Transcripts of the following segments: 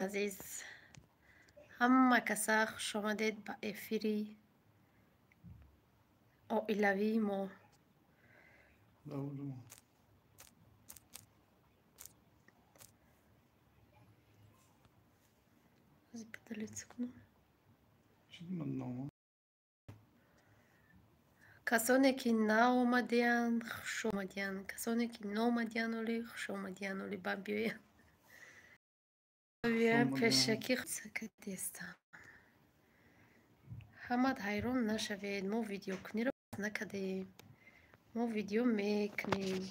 Азиз, ҳама каса хушомадед ба эфири оилавии мо. Касоне ки наомадиянд, хушомадиянд, касоне ки номадиянд, оли хушомадиянд, оли ба биёянд. Пешакӣ кадестам. Ҳамат ҳайрон нашавед, мо видеокуниро накардем, мо видео мекунем.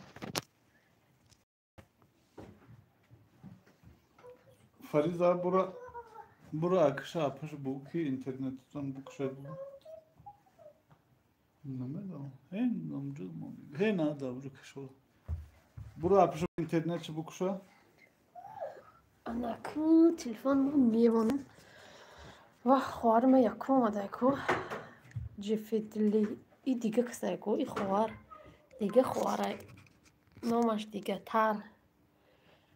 Фариза, бура акша апаш буки интернетатон букушад. Намедонам. Ҳе намҷуд ҳе на давру кашола. Бура апаш интернетчи букуша. Анаку телефон мемонам. Ва хоҳари ман якум омадайку. Ҷефедли и дига касайку, и хоҳар дига хоҳарай. Номаш дигатар.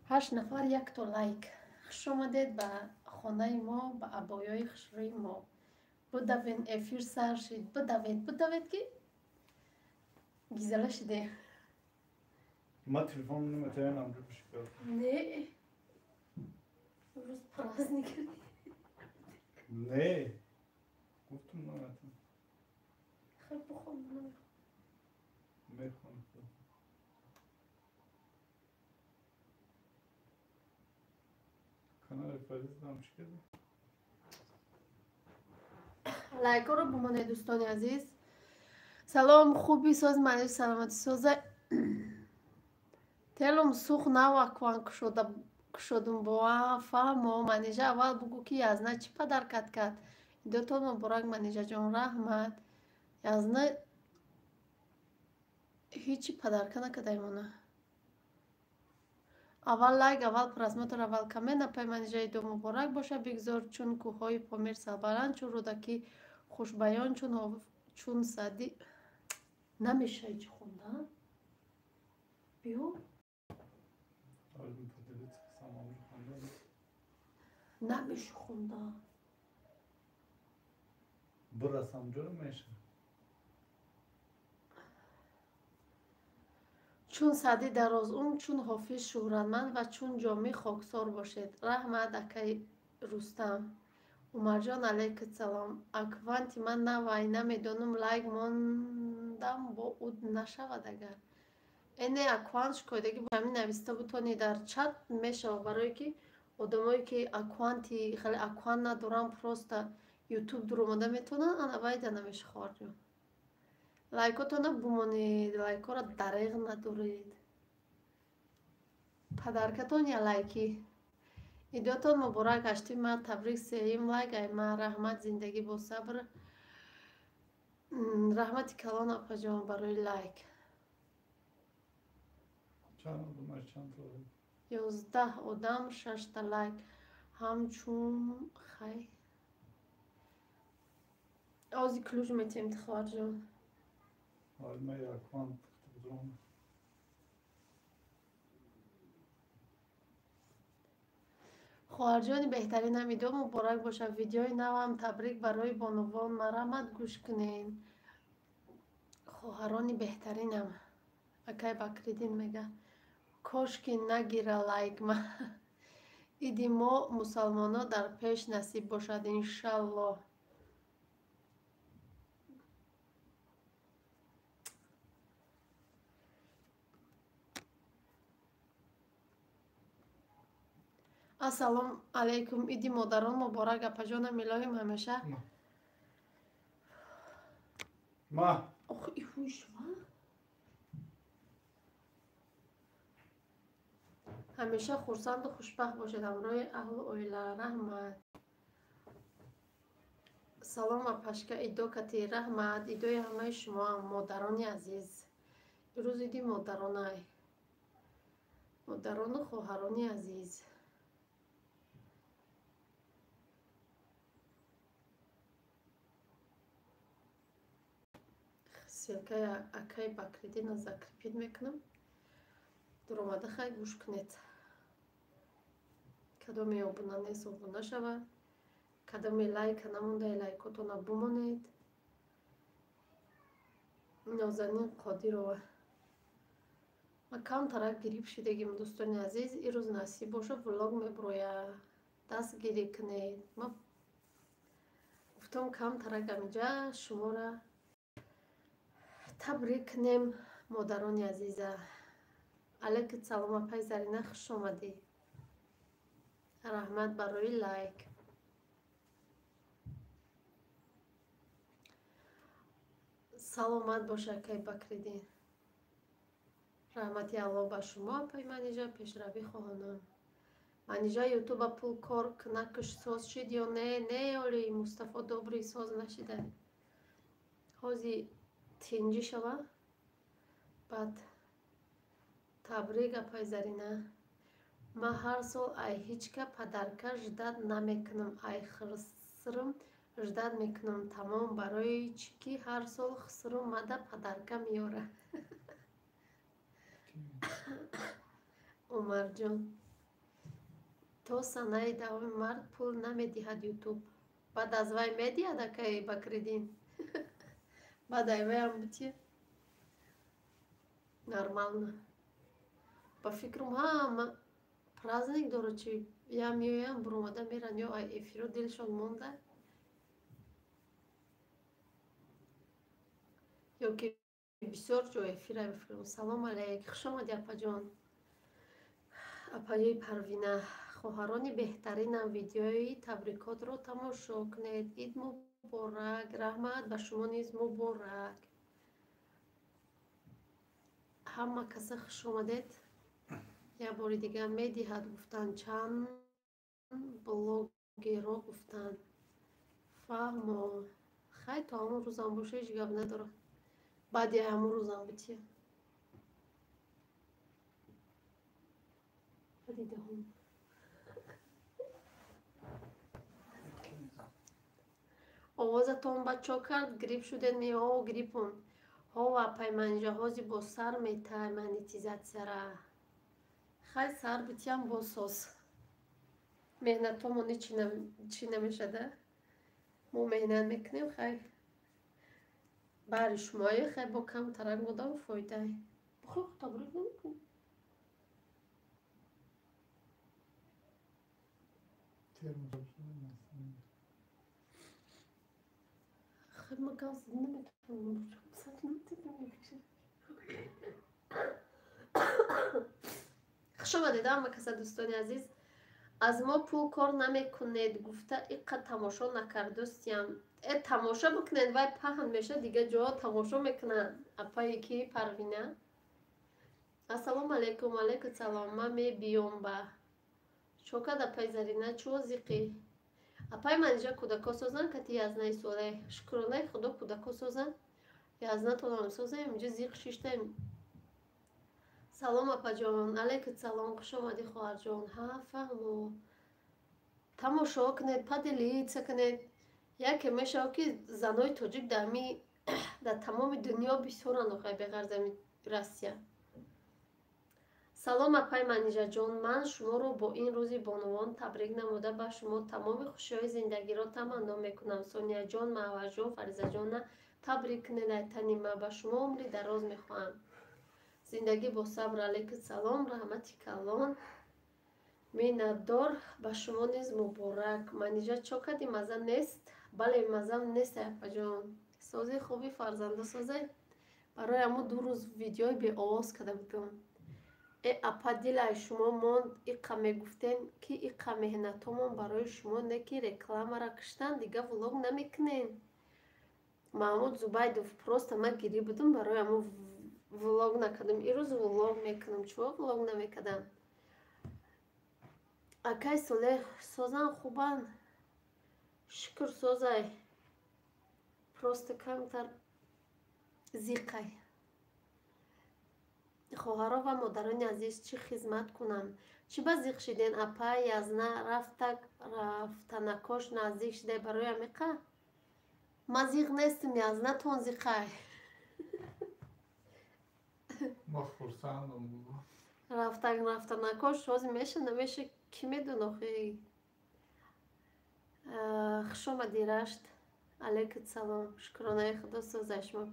8 нафар якто лайк. Хуш омадед ба хонаи мо, ба абоёи хушрӯи мо. Будавен эфир сар шид. Будавед, будавед ки гизала шиде. Ма телефон наметавонам бишкар. Не. Рӯз праздник. Не. Гуфтум наметавонам. Хай бихон, намехонам. Мехонам. Канали Фаризам чӣ кардӣ? Лайкҳоро бимонед, дӯстони азиз. Салом, хуби соз, маънавӣ саломатӣ соза. Телум сух нав акван кушодум боа фаҳмо. Манижа, аввал бугӯ ки Язна чӣ падаркат кард. Идотон муборак, Манижаҷон, раҳмат. Язна ҳичи падарка накардаимона. Аввал лайк, аввал просмотр, аввал коммент. Апай Манижа, идо муборак боша. Бигзор чун кӯҳҳои Помир сарбаланд, чун Рӯдакӣ хушбаён, чун Саъдӣ. Намешавад чӣ хондан? Биё. Намеша хондан. Бирасам ҷур меша. Чун Саъдӣ дарозумр, чун Ҳофиз шӯҳратманд ва чун Ҷомӣ хоксор бошед. Раҳмат, акаи Рустам. Умарҷон, алайкум салом. Акванти ман навай, намедонам, лайк мондам бо уд нашавад агар. Эне аквант шикоятагӣ ҳамин нависта бутони дар чат мешавад, барое ки одамое ки акванти хеле аквант надоранд, просто ютуб дуромада метавонанд, ана вайда намеша хоҳарҷон. Лайкотона бумонед, лайкҳоро дареғ надоред. Падаркатон я лайкӣ. Идотон муборак, ҳашти ман табрик, сеюм лайк ай ман. Раҳмат, зиндагӣ бо сабр. Раҳмати калон, апаҷон, барои лайк. 11 одам, 6та лайк. Ҳамчун хай. Ози ключ метиҳем, хоҳарҷон. Хоҳарҷони беҳтаринам, идо муборак бошад. Видеои навам табрик барои бонувон. Марҳамат, гӯш кунед. Хоҳарони беҳтаринам. Акай Бакриддин мега: кош ки нагира лайк ма. Иди мо мусалмоно дар пеш насиб бошад, иншаллоҳ. Ассалому алайкум, иди модарон муборак, апаҷонам, илоҳим ҳамеша. Ма. Ох, ихушва. Ҳамеша хурсанду хушбахт бошед ҳамроҳи аҳлу оила. Раҳмат. Салом, апашка, идо кати. Раҳмат, идои ҳамаи шумоам, модарони азиз. Ирӯз иди модаронай. Модарону хоҳарони азиз. Ссылкаи акаи Бакриддинро закрепить мекунам. Дуромада хай гӯш кунед. Кадоме обуна нест, обуна шавад. Кадоме лайка намондаи, лайкотона бумонед. Нозанин Қодирова. Ма камтарак гириф шидагим, дӯстони азиз. Ирӯз насиб боша, влог меброя. Дастгирӣ кунед. Ма гуфтам, камтарак амиҷа шуморо табрик кунем, модарони азиза. Алайкум салом, апай Зарина, хуш омадӣ. Раҳмат барои лайк. Саломат бош, акай Бакриддин. Раҳмати Аллоҳ ба шумо, апай Манижа, пешравӣ хоҳонам. Манижа, ютуба пул кор накуш, соз шид ё не? Не, оли Мустафо Добрый, соз нашида. Ҳози тинҷӣ шава. Баъд табрик, апай Зарина. Ман ҳар сол ай ҳичка подарка ждать намекунам, ай хусрум ждать мекунам, тамом. Барои чӣ ки ҳар сол хусрум мада подарка меёра. Умарҷон, то санаи 10 март пул намедиҳад ютуб. Баъд аз вай медиҳад, акай Бакриддин. Баъд ай вайам бутия. Нормально. Ба фикрам, ҳама праздник дорад, чи я меоянд, буромада меранд, ё ай эфиро дилшон монда, ё ки бисёр ҷо эфира. Салом алейк, хуш омадӣ, апаҷон. Апаҷои Парвина, хоҳарони беҳтаринам, видеои табрикотро тамошо кунед. Ид муборак. Раҳмат, ба шумо низ муборак. Ҳама каса хуш омадед. Як бори дигар медиҳад гуфтанд, чанд блогеро гуфтанд. Фаҳмо. Хай, то ҳамон рӯзам боша, ҳеҷ гап надорад. Баъди ҳамон рӯзам бития. Баъди 10-ум. Овозатон ба чо кард? Грипп шудед? Ме о гриппум. Ҳо, апай Манижа, ҳози бо сар метай монетизатсияра. Хай, сар битиям бо сос. Меҳнатомони чӣ намешада? Мо меҳнат мекунем, хай. Баъри шумои хай бо камтарак будам фоидай. Бихоҳ табрик намекунӣ? Хай, ма газ наметавонам. Хуш омадед ҳама каса, дӯстони азиз. Аз мо пул кор намекунед гуфта иққа тамошо накардостиям. Э, тамошо бикунед, вай паҳн меша, дигар ҷоҳо тамошо мекунанд. Апае ки Парвина. Ассалому алайкум, алайкум салом. Ман мебиём ба. Чо кард апай Зарина? Чо зиқӣ? Апай Манижа, кӯдако созанд кати язнаи соле. Шукронаи Худо, кӯдако созанд. Язнатонам созем, инҷа зиқ шиштаем. Салом, апаҷон. Алайкум салом, хуш омадӣ, хоҳарҷон. Ҳа, фаҳмо. Тамошо кунед, поделиться кунед. Яке мешавад, ки занои тоҷик дар тамоми дунё бисёранд, охай, беғарз ами Россия. Салом, апай Манижаҷон. Ман шуморо бо ин рӯзи бонувон табрик намуда, ба шумо тамоми хушиҳои зиндагиро таманно мекунам. Сонияҷон, Маъваҷон, Фаризаҷонна табрик кунед айтани ма. Ба шумо умри дароз мехоҳам. Зиндагӣ бо сабр. Алайкум салом, раҳмати калон. Миннатдор, ба шумо низ муборак. Манижа, чо кардӣ, маза нест? Бале, мазам нест, апаҷон. Сози хуби фарзандо созе. Барои ҳамун 2 рӯз видеои беовоз карда будам. Э, апа, дилай шумо монд, иққа мегуфтем, ки иққа меҳнатомон барои шумо, не ки рекламара киштан, дига влог намекунем. Маҳмуд Зубайдов, просто ман гирӣ будам, барои ҳамун влог накардам. Ирӯз влог мекунам. Чиво влог намекардам? Акай Солеҳ, созан, хубанд? Шукр, созай. Просто камтар зиқай. Хоҳаро ва модарони азиз, чӣ хизмат кунам? Чӣ ба зиқ шиден, апа? Язна рафтак рафтанакош наздик шидай, барои амиқа? Ман зиқ нестам, язнатон зиқай. Ма хурсандам. Рафтак рафтанакош ҳозир меша, намеша. Кӣ медона охи? Хуш омадӣ, Рашт. Алайкум салом. Шукронаи Худо созай шумо.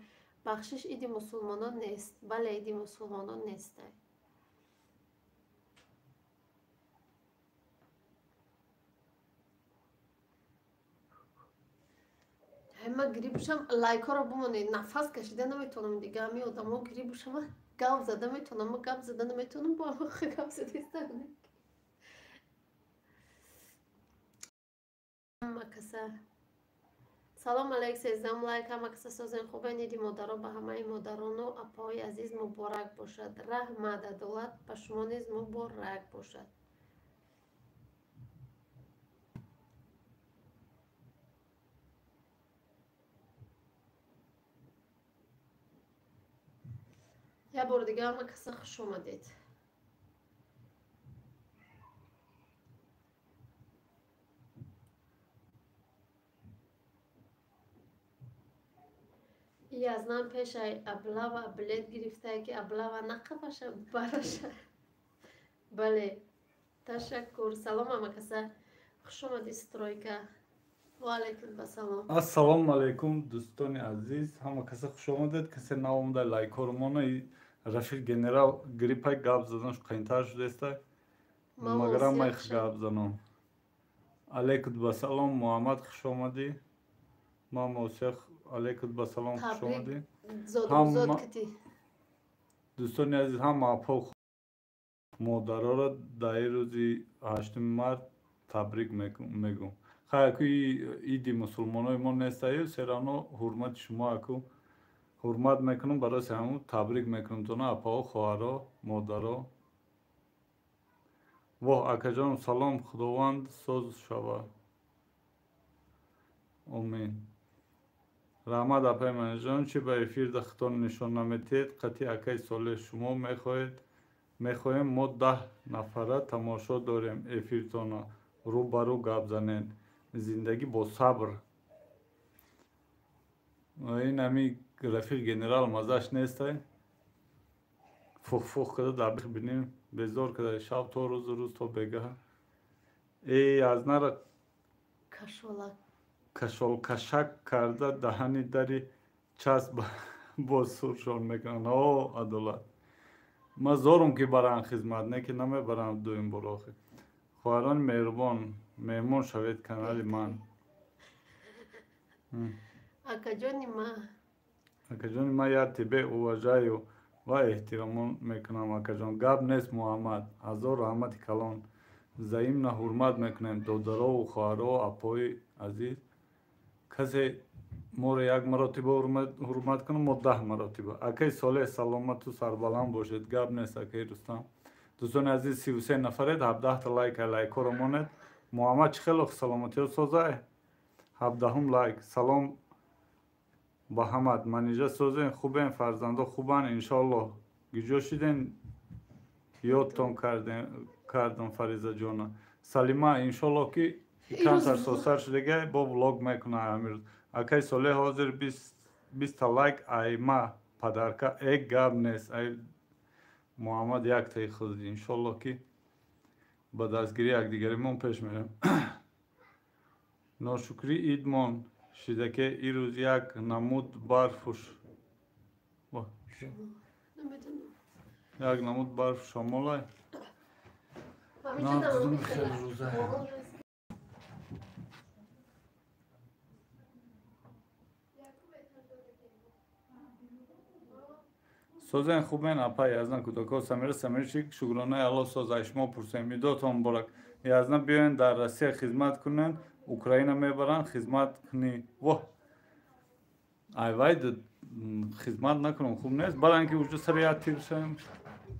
Бахшиш, иди мусулмонон нест. Бале, иди мусулмонон нестай. Ма гирибушам, лайкҳоро бимонед. Нафас кашида наметавонам дига. Ҳами одамо гирибушам, гап зада метавонам, ма гап зада наметавонам, бо гап задаистам. Ҳама каса салом алейк, сездаҳум лайк. Ҳама каса созен, хубен. Иди модаро ба ҳамаи модарону апаҳои азиз муборак бошад. Раҳмат, Адолат, ба шумо низ муборак бошад. Як бори дига ҳама каса хуш омадед. Язнам пешай аблава билет гирифтае, ки аблава нақабаша бараша. Бале, ташаккур. Салом, ҳама каса, хуш омадӣ, стройка. Ва алайкум басалом. Ассалому алайкум, дӯстони азиз, ҳама каса хуш омадед. Касе наомада, лайкҳоро мона. Рафиқ генерал гриппай, гап заданаш қийинтар шудааста, магарам майх гап занам. Алайкум басалом, Муҳаммад, хуш омадӣ. Мама Усех, алайкум басалом, хуш омадӣ. Дӯстони азиз, ҳама апо модароро дар ин рӯзи 8 март табрик мегӯм. Хай, аку иди мусулмонои мо нестаю, серано ҳурмати шумо аку ҳурмат мекунам, барои ҳамун табрик мекунам тона, апао, хоҳаро, модаро. Воҳ, акаҷоном, салом, Худованд соз шавад. Омин. Раҳмат, апаи Манижаҷон, чи ба эфирда хитон нишон наметиҳед? Қатъи акаи Солеҳ шумо мехоҳед, мехоҳем мо 10 нафара тамошо дорем эфиртона. Рӯ ба рӯ гап занед. Зиндагӣ бо сабр. Ин ҳами рафиқ генерал маззаш нестай. Фух-фух када дар бих бинем, безор када шаб то рӯзу рӯз то бегаҳ. Эй, аз нара кашолкашак карда даҳани дари часп боз суршон мекунанд. О, Адолат, ман зорум ки барам хизмат, не ки намебарам дуюм бор охир. Хоҳарони меҳрубон, меҳмон шавед канали ман. Акаҷони ма. Акаҷони ма, я тебе уважаю ва эҳтиромон мекунам, акаҷон. Гап нест, Муҳаммад, ҳазор раҳмати калон. Взаимно ҳурмат мекунем, додарову хоҳаро, апои азиз. Касе моро як маротиба ҳурмат кунад, мо 10 маротиба. Акаи Солеҳ, саломату сарбаланд бошед. Гап нест, акаи Рустам. Дӯстони азиз, 33 нафаред, 17 лайк, лайкҳоро монед. Муҳаммад, чӣ хело саломатиҳо созай? 17 лайк. Салом ба ҳамат. Манижа, созен, хубен, фарзандо хубанд, иншоаллоҳ. Гиҷо шиден, ёдтон кардам, Фаризаҷона. Салима, иншоаллоҳ ки камтар созтар шудагай, бо влог мекунам ҳамин рӯз. Акаи Солеҳ, ҳозир 20 лайк айма падарка. Э, гап нест, ай Муҳаммад яктаи худ. Иншоаллоҳ ки ба дастгирии якдигаримон пеш мерем. Ношукрӣ идмон шидаке ирӯз як намуд барфуш як намуд барф шамолай. Хеле рӯза. Созен, хубен, апа Язна, кӯдакҳо, Самира, Самирчик, шукронаи Аллоҳ соз, ай шумо пурсем. Идотон муборак. Язна, биёен дар Россия хизмат кунен, Украина мебаранд, хизмат кунӣ. Воҳ, ай вай хизмат накунам хуб нест. Баъдан ки уҷо сари як тир шавем,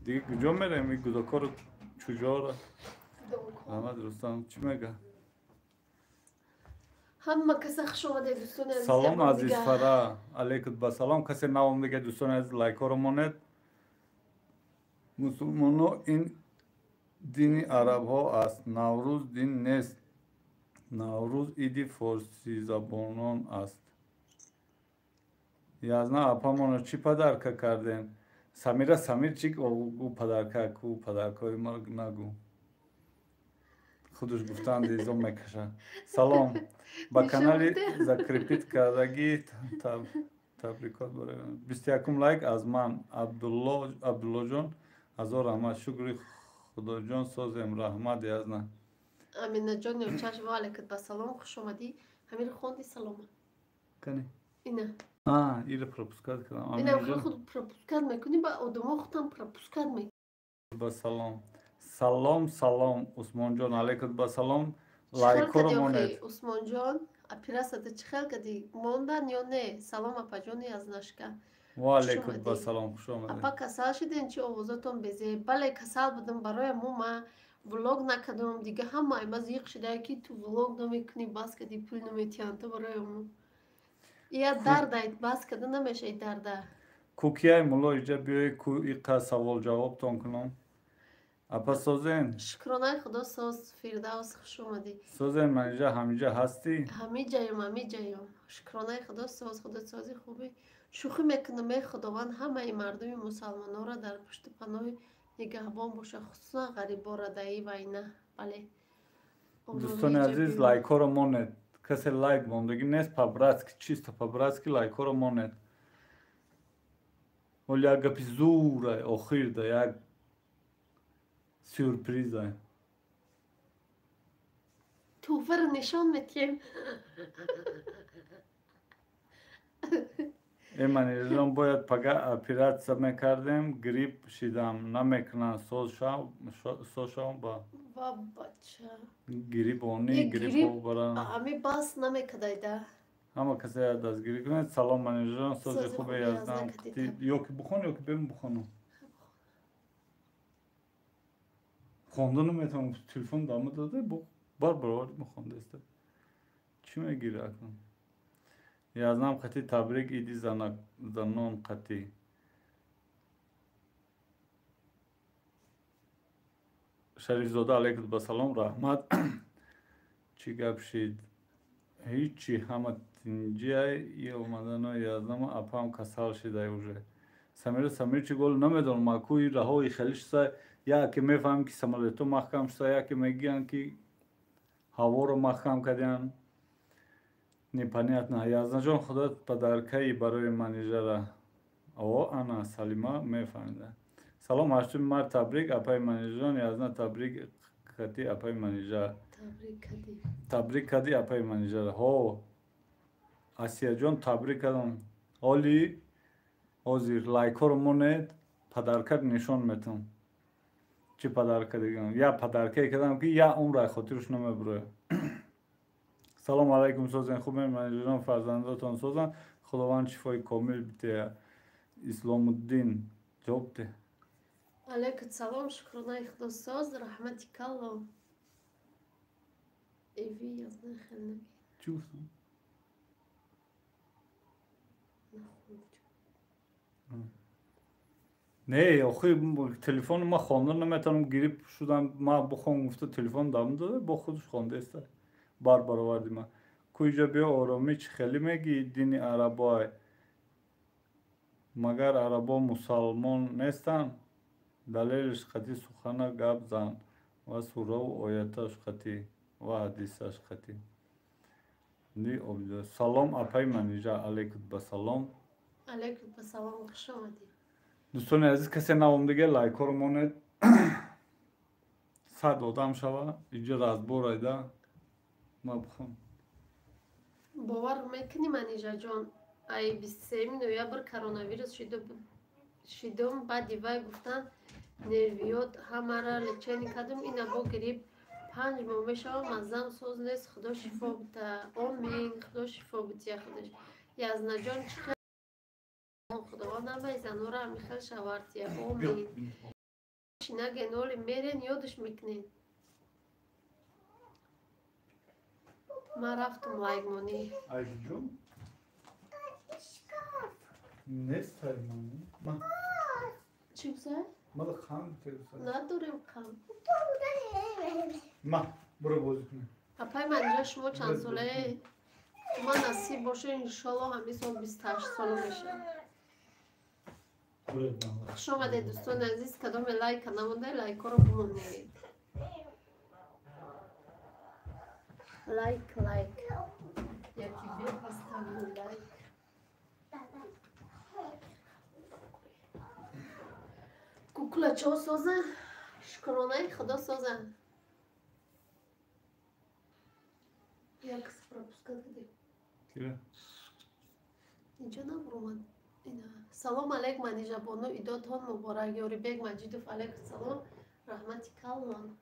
дига куҷо мерем? Ин кӯдакҳоро чуҷора? Аҳмад Рустам чӣ мега? Ҳама каса хуш омадед, дӯстони азиз. Салом, Азизфара, алейкум ба салом. Касе наомадага, дӯстони азиз, лайкҳоро монед. Мусулмоно ин дини арабҳо аст, Наврӯз дин нест. Наврӯз иди форсизабонон аст. Язна апамоно чӣ падарка кардем? Самира, Самир чӣ гу падарка ку, падаркаҳои маро нагӯ. Худаш гуфтанд изом мекашад. Салом. Ба канали закрепить кардагӣ табрикот барои 21 лайк аз ман Абдуллоҷон. Ҳазор раҳмат. Шукри Худоҷон созем. Раҳмат язна. Аминаҷон ёчаш ва алайкат ба салом, хуш омадӣ. Ҳамин хонди салома. Кани? Ина. А, ира пропускать кардам. Ина худ пропускать мекунӣ, ба одамо худам пропускать мекунӣ. Ба салом. Салом, салом, Усмонҷон, алайкат ба салом. Лайкҳоро монед. Усмонҷон, операцията чӣ хел кардӣ? Мондан ё не? Салом апаҷони аз Нашка. Ва алайкат ба салом, хуш омадед. Апа касал шиден, чи овозотон безеб? Бале, касал будам, барои мо ма влог накардам. Дига ҳама ма зиқ шуда ки ту влог намекунӣ, бас кардӣ, пул наметиҳанд ту барои мо. Я дарда, бас карда намешаи дарда. Кукияй мулло иҷа биёй ку иқа савол ҷавобтон кунам. Апа созен? Шукронаи Худо соз, Фирдавс, хуш омадӣ. Созен, Манижа ҳамиҷа ҳастӣ? Ҳамиҷаём, ҳамиҷаём. Шукронаи Худо соз, Худо сози хубӣ. Шӯхӣ мекунам, эй Худованд ҳамаи мардуми мусалмононро дар пушту паноҳи нигаҳбон боша, хусусан ғариборо даи вайна. Бале. Дӯстони азиз, лайкҳоро монед. Касе лайк мондагӣ нест, по-братски, чисто по-братски лайкҳоро монед. Оли як гапи зурай, охирда як сюрпризай. Туҳфаро нишон метиҳем. Э Манижаҷон, бояд пага оператсия мекардем, грипп шидам, намекунанд, соз шавам ба. Ва бача. Гриппони, гриппо бара. Ами бас намекадайда. Ҳама касе дастгирӣ кунед. Салом Манижаҷон, сози хубе яздам. Ё ки бухон, ё ки бем бухонам. Хонда наметавонам, телефон дама дода, бар баровард мехондаиста. Чӣ мегирӣ акнун? Язнам қати табрик иди занон қати. Шарифзода алайкум ба салом, раҳмат. Чӣ гап шид? Ҳичи, ҳама тинҷиай и омадано язнама апам касал шидай уже. Самира Самир чӣ гол намедонам, макуи раҳои хеле шиса, яке мефаҳмем ки самолето маҳкам шуда, яке мегӯянд ки ҳаворо маҳкам кардянд. Непонятно. Язнаҷон, худо подаркаи барои Манижара. О, ана Салима мефаҳмида. Салом, 8 март табрик апаи Манижаҷон. Язна табрик кади апаи Манижа. Табрик кади апаи Манижара. Ҳо, Асияҷон табрик кардам. Оли ҳозир лайкҳоро монед, подарка нишон метам. Чӣ подарка дигам? Я подаркае кардам ки я умрай хотирш намебурояд. Салом алайкум, созен хубем, Манижаҷон, фарзандотон созанд. Худованд шифои комил бидиҳад. Исломуддин ҷавоб деҳ. Алайкум салом, шукронаи Худо соз, раҳмати калом. Эви язна хел наги. Чӣ гуфтам? Не, охи телефони ма хонда наметавонам, грипп шудам, ма бухон гуфта телефон дам дода, бо худаш хондаиста. Бар бароварди ма. Куҷа биё оромӣ чӣ хеле мегӣ дини арабоай? Магар арабо мусалмон нестанд? Далелиш қатӣ сухана гап зан ва сураву ояташ қатӣ ва ҳадисаш қатӣ. Салом апаи Манижа, алайкум ба салом. Алайкум ба салом, хуш омадӣ. Дӯстони азиз, касе навомдиге лайкҳоро монед. 100 одам шава, иҷа разбор айда. Ма бухон. Бовар мекунӣ Манижаҷон, ай 23 ноябр коронавирус шидом, баъди вай гуфтанд нервиёт, ҳамара лечение кардам, ина бо грипп 5 моҳ мешавам, маззам соз нест, Худо шифо бита. Омин, Худо шифо бития худаш. Язнаҷон чӣ хел Худованд ҳамаи занора ҳамин хел шавартия. Омин. Шинаген оли мерен ёдаш мекунед. Ман рафтум лайкмонӣ. Айҷон? Нест аймонӣ. Чӣ гузар? Мада қанд гузар. Надорем қанд. Ма, буро бозӣ кунем. Апаи Манижа, шумо чанд солае? Ман насиб боша, иншолло ҳамин сол 28 сола мешавам. Хуш омадед дӯстони азиз, кадоме лайка намонда, лайкҳоро бимонед. Лайк, лайк. Я тебе поставлю лайк. Куклачо созан, шукронаи худо созан. Як пропускат кардем. Кира? Инҷо набуромад. Салом алейк, Манижабону, идотон муборак. Ёрибек Маҷидов, алейкум салом. Раҳмати калон.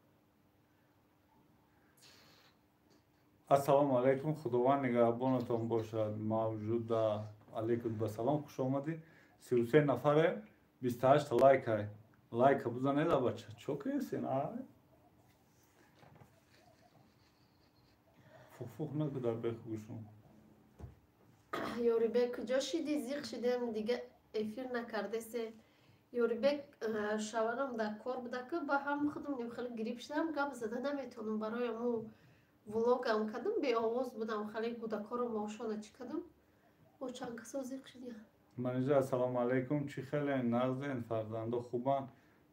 Ассалому алайкум, худованд нигаҳбонатон бошад. Мавҷуда, алейкум ба салом, хуш омадӣ. 33 нафаре, 28 лайкай. Лайка бузанед, бача. Чо кесен, а? Фух-фух наку дар беху гӯшум. Ёрибек, куҷо шидӣ? Зиқ шидем, дига эфир накардесе. Ёрибек, шаварам дар кор буда, ки ба ҳам худам хеле грипп шудам, гап зада наметавонам. Барои аму влогам кардам, беовоз будам, хеле кӯдакҳоро маошона чӣ кардам. Бо чанд касо зиқ шидия. Манижа, ассалому алайкум, чӣ хеле нағзен, фарзандо хубанд?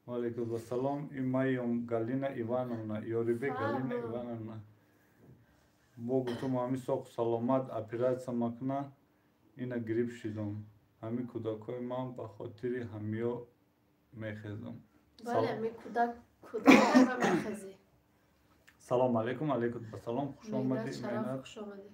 Ва алайкум ассалом. Имаём Галина Ивановна, Ёрибек Галина Ивановна. Бо гуфтум ҳами соқ саломат оператсия макна, ина грипп шидум. Ҳами кӯдакҳои ман ба хотири ҳамиё мехезам. Бале, ҳами кӯдак кӯдакҳоро мехезӣ. Салом алейкум, алейкум ассалом, хуш омадӣ. Шараф, хуш омадӣ.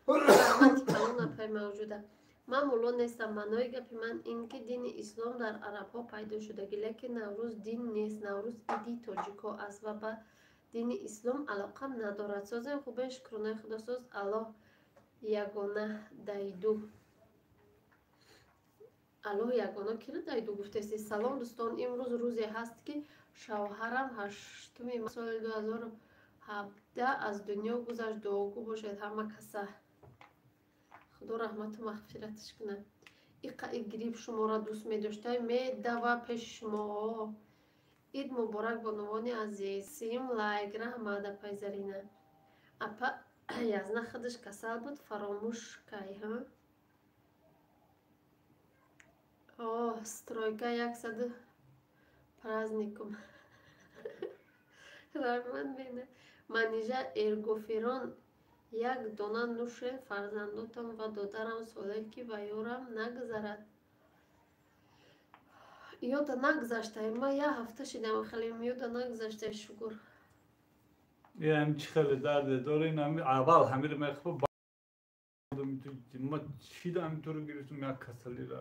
Раҳмати калон, апай мавҷуда. Ман мулло нестам. Маънои гапи ман ин ки дини ислом дар арабҳо пайдо шудагӣ, лекин Наврӯз дин нест. Наврӯз иди тоҷикҳо аст ва ба дини ислом алоқа надорад. Созем хубен, шукронаи худо соз. Аллоҳ ягона дайду. Аллоҳ ягона кира дайду гуфтеси. Салом дӯстон, имрӯз рӯзе ҳаст ки шавҳарам 8 соли 2017 аз дунё гузашт. Дуогӯ бошед ҳама каса. Худо раҳмату мағфираташ кунад. Иқа и грипп шуморо дӯст медоштай, медава пеши шумо. Ид муборак, бонувони азиз. Сим лайк, раҳмат, апай Зарина. Апа язна худаш касал буд, фаромӯш кай, ҳа? О, стройка 100 праздником. Раҳмат бена. Манижа, эргоферон як дона нӯше, фарзандотон ва додарам солеҳ, ки ба ёрам нагзарад. Ёда нагзаштай. Ма як ҳафта шидам, хеле ёда нагзаштай, шукр. Ям чӣ хеле дарде дори, аввал ҳамиро мехӯб, ма чида ҳаминтуро гирифтум, як касалира.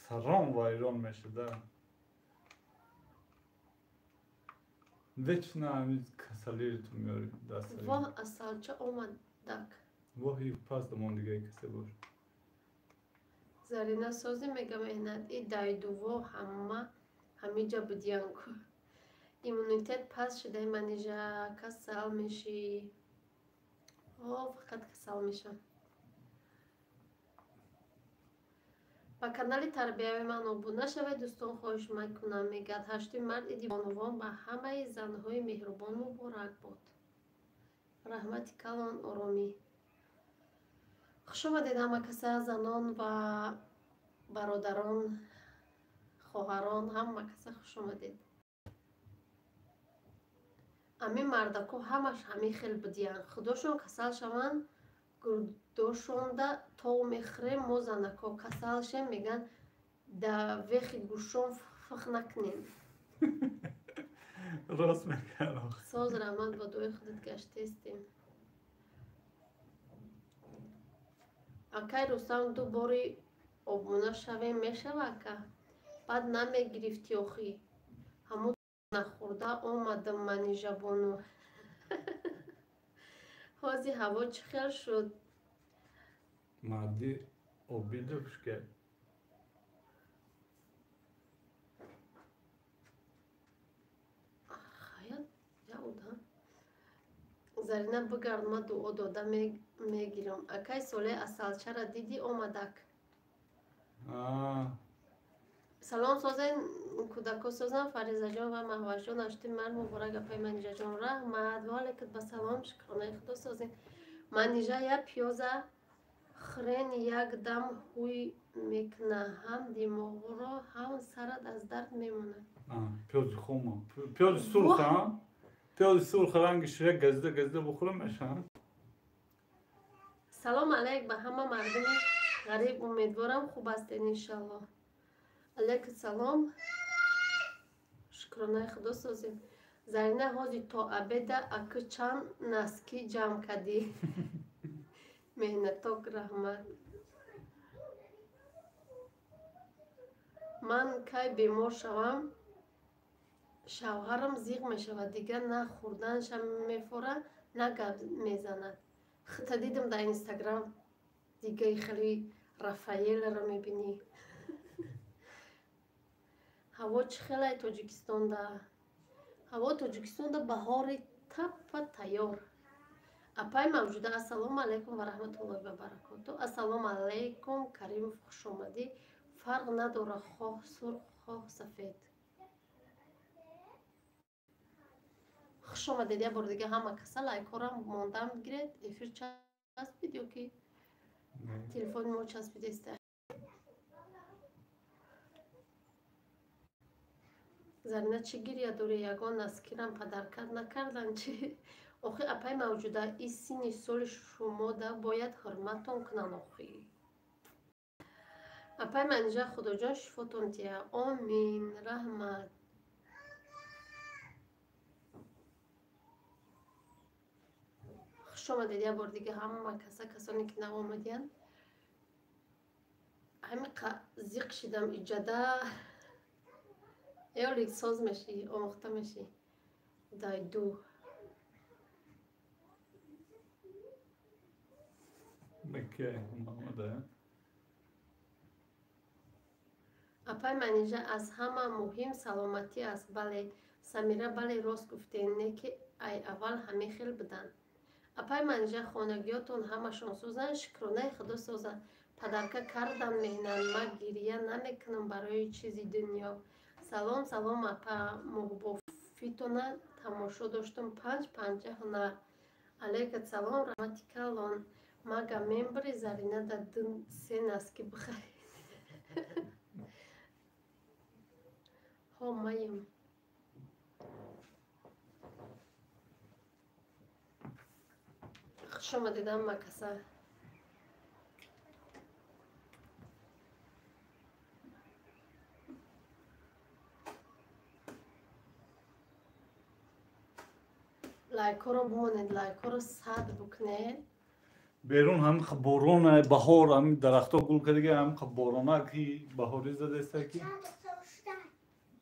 Саром вайрон мешуда. Вечно ҳамин касалиро ту меёри дастари. Воҳ, асалча омадак. Воҳи пас дамон дигаи касе бош. Зарина созӣ мега меҳнат. И дайдуво ҳама ҳамиҷа будиянку. Иммунитет паст шудаи, Манижа, касал мешӣ. О, фақат касал мешам. Ба канали тарбиявии ман обуна шавед, дӯстон, хоҳиш мекунам. Мегӯяд 8 март иди бонувон ба ҳамаи занҳои меҳрубон муборак бод. Раҳмати калон, оромӣ. Хуш омадед ҳама каса, занон ва бародарон, хоҳарон, ҳама каса хуш омадед. Ҳамин мардако ҳамаш ҳамин хел будиянд. Худошон касал шаванд, гурдошонда тов мехӯрем, мо занако касал шем, мегӯянд да вехи гӯшон фих накунем. Рост мегӯянд. Соз, раҳмат, ба дуои худат гаштестем. Акай Рустам, ду бори обуна шавем мешава, ака? Баъд намегирифтӣ охӣ. Ҳамун нахӯрда омадам, Манижабону. Ҳози ҳаво чӣ хел шуд? Марди обидов шке. Хаят, я одам. Зарина, бигард, ма дуо дода мегирам. Акай Солеҳ, асалчара дидӣ омадак? Салом созен, кӯдако созан, Фаризаҷон ва Маҳвашҷон, 8 март муборак, апай Манижаҷон. Раҳмат, ва алайкум ба салом, шукронаи худо созен. Манижа, як пиёза хӯрен, як дам ҳуй мекуна, ҳам димоғро, ҳам сарат аз дард мемонад. Пиёзи хома. Пиёзи сурх, а? Пиёзи сурх ранги ширек газида газида бухӯрам мешавад. Салом алейк ба ҳама мардуми ғариб, умедворам хуб ҳастед иншаллоҳ. Алейкум салом. Шукронаи худо созем. Зарина ҳозир то обеда акы чанд наски ҷамъ кардӣ? Меҳнаток раҳмат. Ман кай бемор шавам, шавҳарам зиқ мешавад, дигар на хӯрданша мефора, на гап мезанад. Хита дидам дар Инстаграм, дигаи хеле Рафаелро мебинӣ. Ҳаво чӣ хелай Тоҷикистонда? Ҳаво Тоҷикистонда баҳори таппа тайёр. Апай мавҷуда, ассалому алайкум ва раҳматуллоҳи ва баракоту. Ассалому алайкум, Каримов, хуш омадӣ. Фарқ надорад хоҳ сурх, хоҳ сафед. Хуш омадед як бор дига ҳама каса лайкҳоро мондам гиред. Эфир часпид ё ки телефони мо часпидеста? Зарина чӣ гиря дорӣ? Ягон наскирам падаркат накардан чӣ? Охи апай мавҷуда, и синни соли шумода бояд ҳурматтон кунанд охи. Апай Манижа, Худоҷон шифотон диҳа. Омин, раҳмат. Хуш омадед як бор дига ҳама каса, касоне ки нав омадиянд. Ҳамин зиқ шидам иҷада. Эолик соз мешӣ, омӯхта мешӣ. Дайду. Апай Манижа, аз ҳама муҳим саломатӣ аст. Бале, Самира, бале, рост гуфтед, не ки ай аввал ҳамин хел буданд. Апай Манижа, хонагиётон ҳамашон созанд, шукронаи худо созанд. Падарка кардам меҳнат, ман гирия намекунам барои чизи дунё. Салом, салом, апа, муҳбофитона тамошо доштум панҷ панҷа ҳунар. Алейкум салом, раҳмати калон. Мага мембри Зарина да ду се наски бихаред. Ҳо, маем. Хуш омадед ҳама каса. Лайкҳоро бимонед, лайкҳоро сад букунед. Берун ҳамин борона, баҳор, ҳамин дарахтҳо гул кардига, ҳамин борона ки баҳорӣ задаиста ки.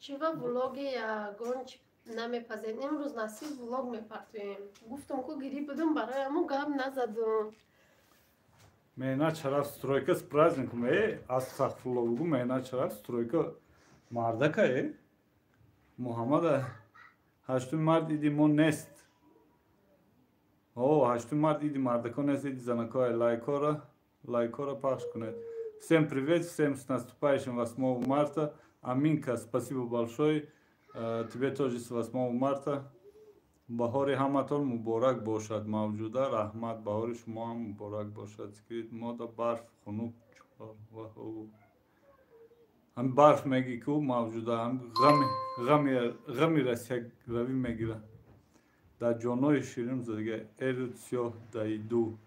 Чива влоги ягон намепазед? Имрӯз насиб влог мепартоем. Гуфтам ку гирӣ будум, барои ҳамун гап назадум. Меҳнат шараф стройка с праздником, астағфирулло бугу, меҳнат шараф стройка мардака, Муҳаммада 8 март иди мо нест. О, 8 март иди мардакон нест, иди занакои. Лайкора пахш кунед. Всем привет, всем с наступающим 8 марта. Аминка, спасибо большое. Тебе тоже с 8 марта. Баҳори ҳаматон муборак бошад. Мавҷуда, раҳмат. Баҳори шумо ҳам муборак бошад. Скрит мода барф хунук. Ҳам барф меги ку мавҷуда, ҳам ғами Россия равӣ мегира. Дар ҷонои ширин задига эрут сиёҳ дайду.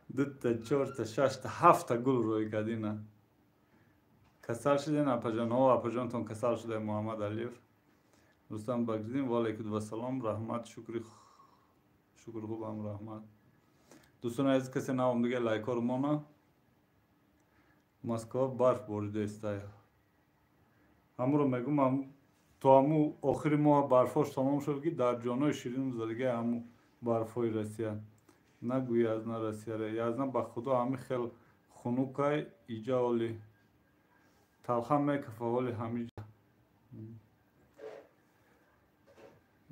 Дута, чорта, шашта, ҳафта гул рӯй кардина. Касал шуден апаҷон? Ҳо, апаҷонтон касал шуда, Муҳаммад Алиев. Рустам Бакриддин, ва алайкум вассалом, раҳмат, шукри шукр хубам, раҳмат. Дӯстони азиз, касе навом дига лайкҳоро мона. Москва барф борида истая. Ҳамуро мегӯм, то ҳаму охири моҳ барфҳош тамом шуд ки дар ҷонои ширин задига ҳаму барфҳои Россия. Нагӯй язна Россияре. Язна ба худо ҳами хел хунукай иҷа оли. Талха мекафа оли ҳамиҷа.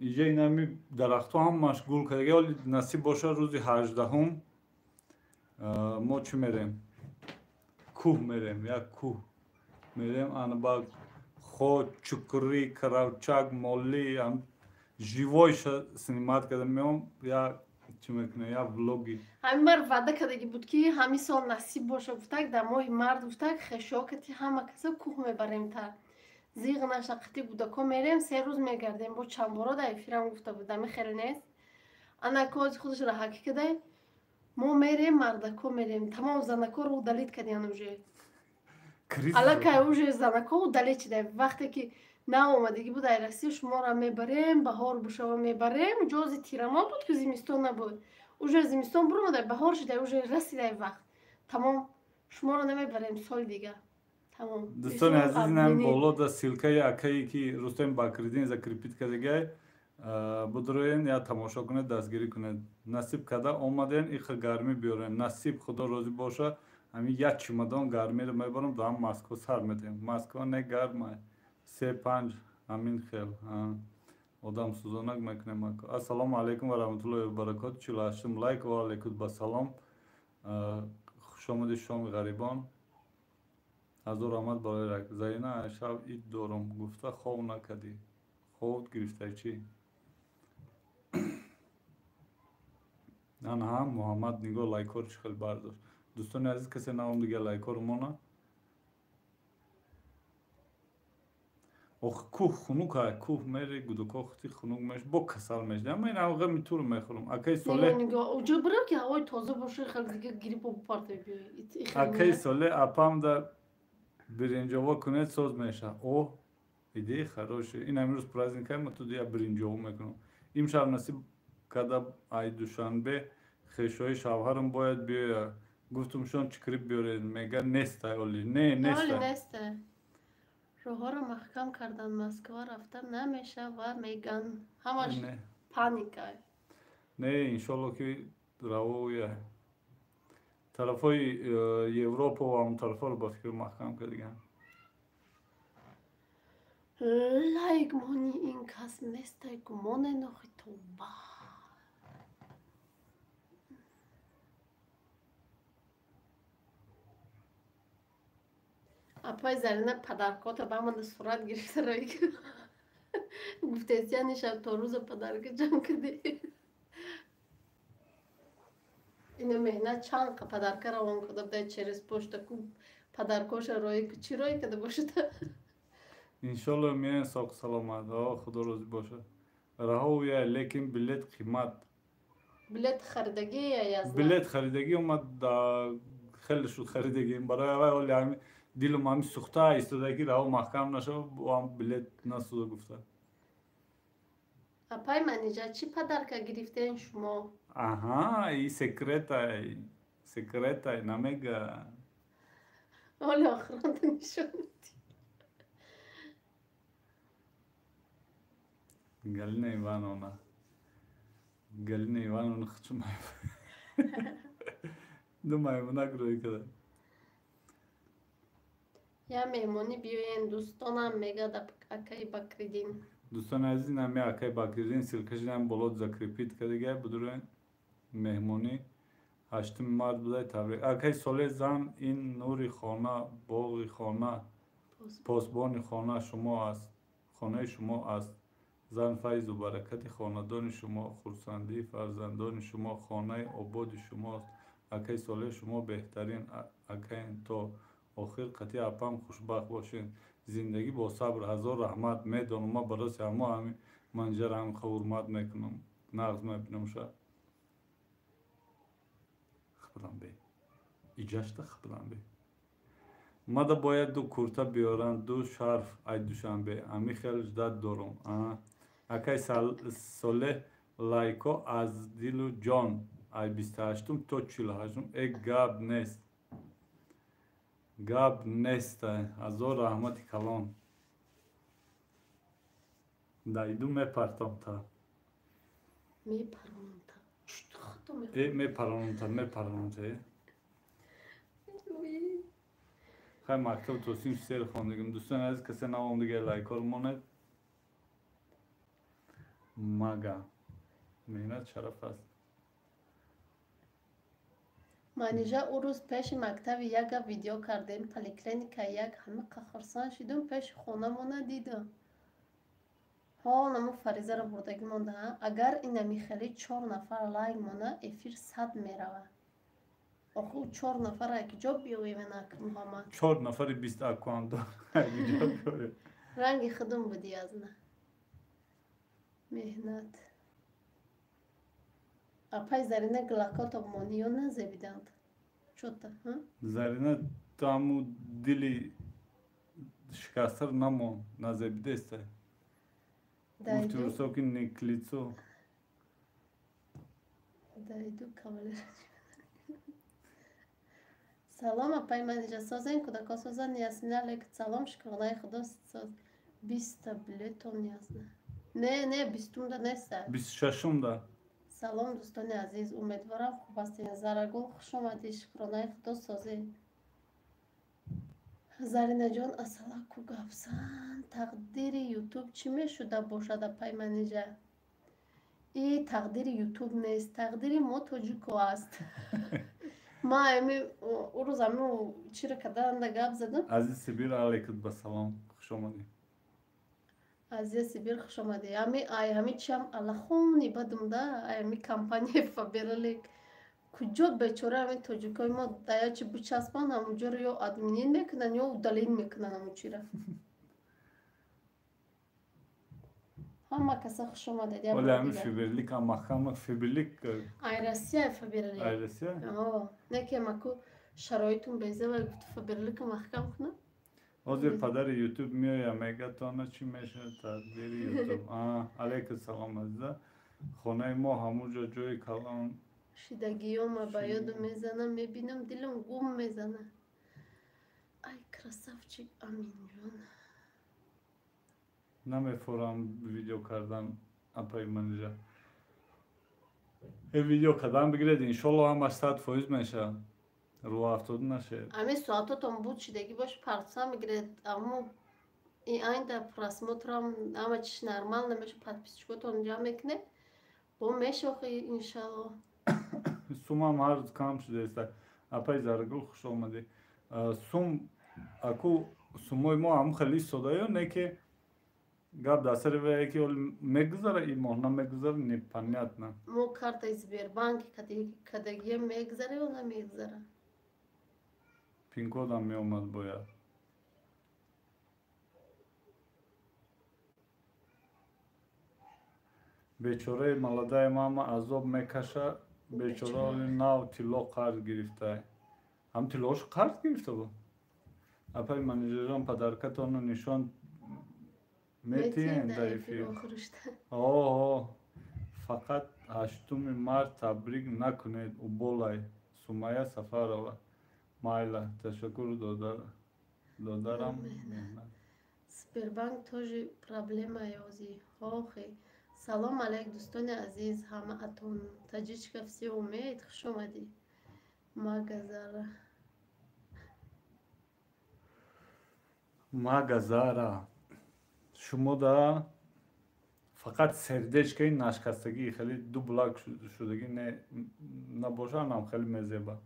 Иҷа инами дарахтҳо ҳамаш гул кардаги. Оли насиб бошад рӯзи 18-ум мо чӣ мерем? Кӯҳ мерем, як кӯҳ мерем, ана ба хо, чукрӣ, каравчак, молӣ, живой снимать карда меом, як чӣ мекунем, як влоги. Ҳамин мар ваъда кардаги буд, ки ҳамин сол насиб боша, гуфтак, дар моҳи март, гуфтак, хешокати ҳама каса кӯҳ мебарем, та зиғ наша, қити гудако мерем, 3 рӯз мегардем. Бо чанд боро дар эфирам гуфта буд, ами хеле нест. Ана кози худаш раҳакӣ кадай, мо мерем, мардако мерем, тамом, занакоро удалить кардиян уже. Аллакай уже занако удалить шида. Вақте ки наомадагӣ буд ай Россия, шуморо мебарем, баҳор бошава мебарем, ҷози тирамоҳ буд, ки зимистон набуд, уже зимистон буромада, баҳор шида, уже расидай вақт, тамом, шуморо намебарем соли дига, тамом. Дӯстони азиз, инам боло да ссылкаи акае ки Рустем Бакридин закрепить кардагай, будроен, я тамошо кунед, дастгирӣ кунед. Насиб када омаден, иха гармӣ биёрен, насиб, худо розӣ боша, ҳамин як чимадон гармиро мебарам, даам Москва сар медиҳем. Москва не гарма, се панҷ ҳамин хел одам сӯзонак мекунем. Ассалому алайкум ва раҳматуллоҳи ва баракоту. 48-ум лайк. Ва алайкум басалом, хушомади, шоми ғарибон. Ҳазор раҳмат барои лайк. Зарина, шаб ид дорум гуфта хов накардӣ, ховт гирифтай чӣ? Анҳа, Муҳаммад, нигоҳ, лайкҳоро чӣ хел бардошт. Дӯстони азиз, касе наом дига лайкҳоро мона. Ох, кӯҳ хунук ай, кӯҳ мери, гудуко хути хунук меш, бо касал мешди. Ама ин ағами туро мехӯрам, акаи Солеҳ. Уҷо бирав, ки ҳавои тоза боша, хел дига гриппо бупарта. Акаи Солеҳ, апамда биринҷово кунед, соз меша. О, идея хорошая. Ин амирӯз праздник ай, ма ту я биринҷово мекунам имшаб, насиб када. Ай Душанбе хешои шавҳарам бояд биёя, гуфтум шон чикрип биёред, мега нестай оли. Не, нестай. Роҳҳоро маҳкам кардан, Москва рафта намешава, меган, ҳамаш паника. Не, иншолло ки равоя. Тарафҳои Европа ва он тарафҳоро ба фикр маҳкам кардиган. Лайк мони, ин кас нестай, гумоне нохи, тоба. Апай Зарина, подаркота ба мана сурат гирифта рои гуфтесия, нишаб то рӯза подарка ҷамъ кардӣ. Ина меҳнат чанд подарка равон карда буда через почта ку, подаркоша рои чӣ рои карда бошада. Иншолло меян соқ саломат, худо розӣ бошад. Раҳо я, лекин билет қимат. Билет харидагӣ я? Билет харидагӣ омад, хеле шуд харидагӣ. Барои аввал оли ҳами дилум ҳами сӯхта истода, ки раҳо маҳкам нашава, ам билет насӯза гуфта. Апай Манижа, чӣ подарка гирифтен шумо? Аҳа, и секретай, секретай, намега. Оли охиронта нишон медӣ. Галина Ивановна, Галина Ивановна, хчу ду маймунак рӯй када. Я меҳмонӣ биёен, дӯстонам, мегад акаи Бакриддин. Дӯстони азиз, нами акаи Бакриддин ссылкашинам боло закрепить кардагай, будуроен меҳмонӣ 8-уми март будай. Табрик, акаи Солеҳ. Зан ин нури хона, боғи хона, посбони хона шумо аст, хонаи шумо аст. Зан файзу баракати хонадони шумо, хурсандии фарзандони шумо, хонаи ободи шумост. Акаи Солеҳ, шумо беҳтарин акаен, то охир қатъи апам хушбахт бошед. Зиндагӣ бо сабр. Ҳазор раҳмат. Медонам, ма бароси ҳамо ҳами манҷара ҳам ҳурмат мекунам, нағз мебинам ша. Хабрам бе иҷашта, хабрам бе. Мада бояд ду курта биёранд, ду шарф ай Душанбе, ами хел ждать дорум. Акай Солеҳ, лайко аз дилу ҷон, ай 28-ум то 48-ум. Э, гап нест, гап нест. Ҳазор раҳмати калон. Дайду мепартом та. Мепаронта. Э, мепаронта, мепаронта. Хай, мактаб то синфи сер хондагим. Дӯстони азиз, касе навом дига лайкор монед. Мага меҳнат шараф аст. Манижа, ӯ рӯз пеши мактаби яга видео кардем, поликлиника як, ҳамиқа хурсанд шидум, пеши хонамона дидам. Ҳо, намо Фаризаро бурдагӣ монда. Агар инами хеле 4 нафар лайк мона, эфир 100 мерава. Оху 4 нафар ки ҷо биёвем нак Муҳаммад. 4 нафари 20 аккаунт дор. Ҷо биёвем. Ранги худум буди азна. Меҳнат. Апай Зарина глакото монӣ ё назебиданд? Чота, ҳа? Зарина ту ҳаму дили шикастар намон, назебидеста. Гуфти русо ки не к лицу. Дайду кавалер. Салом, апай Манижа, созен, кӯдако созан, Ясмина алейк салом, шукронаи худо соз. 20 билетон ясна. Не, не, 20-умда неста. 26-умда. Салом, дӯстони азиз, умедворам хуб ҳастед. Зарагул, хуш омадӣ, шукронаи худо созӣ. Заринаҷон, асалаку гапсан. Тақдири Ютуб чӣ мешуда бошад, апай Манижа? И тақдири Ютуб нест, тақдири мо тоҷико аст. Ма ами урӯз ами чиро каданда гап задам. Азиз Сибир, алейкум ба салом, хуш омадӣ. Азиз Сибир, хуш омадӣ. Ами ай ҳами чиам аллахони бадумда, ай ами компания Фаберлик. Куҷо бечора ами тоҷикои мо дая чи бичаспанд, ҳамунҷоро ё админин мекунанд, ё удалин мекунанд ҳамун чира. Ҳама каса хуш омадед. Оли ами Фаберлик ам маҳкама Фаберлик. Ай Россия Фаберлик. Ай Россия? О, не ки маку шароитум беза ва гуфт Фаберлик маҳкам кунам. Ҳозир падари Ютуб меояд, мегӯяд то на чӣ мешавад тақдири Ютуб. Алейкум салом, азиза. Хонаи мо ҳамунҷо ҷои калон. Шидагиёма ба ёдум мезанам, мебинам, дилам гум мезана. Ай красавчик Аминҷон. Намефорам видео кардан, апаи Манижа. Э видео кардан бигиред, иншолло ҳамаш 100% мешавад. Рӯ афтода нашед. Ами соатотон буд шидагӣ бош парса мегиред, аммо и айнда просмотрам ҳама чиш нормал намеша, подписчикотон ҷамъ мекунед, бо мешохи иншалло. Сумам ҳар рӯз кам шудааст. Апаи Заргул, хуш омадӣ. Сум аку сумои мо ҳам хеле истодаё, не ки гап дар сари вае ки оли мегузара и моҳ намегузара, непонятно. Мо картаи Сбербанк кадагия мегузара ё намегузара? Пинкодам меомад бояд. Бечораи маладаи мама азоб мекаша, бечора оли нав тилло қарз гирифтай. Ҳам тиллош қарз гирифта буд. Апаи Манижаҷон, падаркатонро нишон метиҳем дар эфир. О, фақат 8 март табрик накунед, уболай. Сумая Сафарова. Майла, ташаккур додарам. Сбербанк тоже проблема ёзи. Охи. Салом алейк, дӯстони азиз, ҳамаатон. Таҷичка все умеет, хуш омадӣ. Магазара. Магазара. Шумо да фақат сердечкаи нашкастагӣ хеле ду булак шудагӣ не набошанд ҳам хеле мезеба.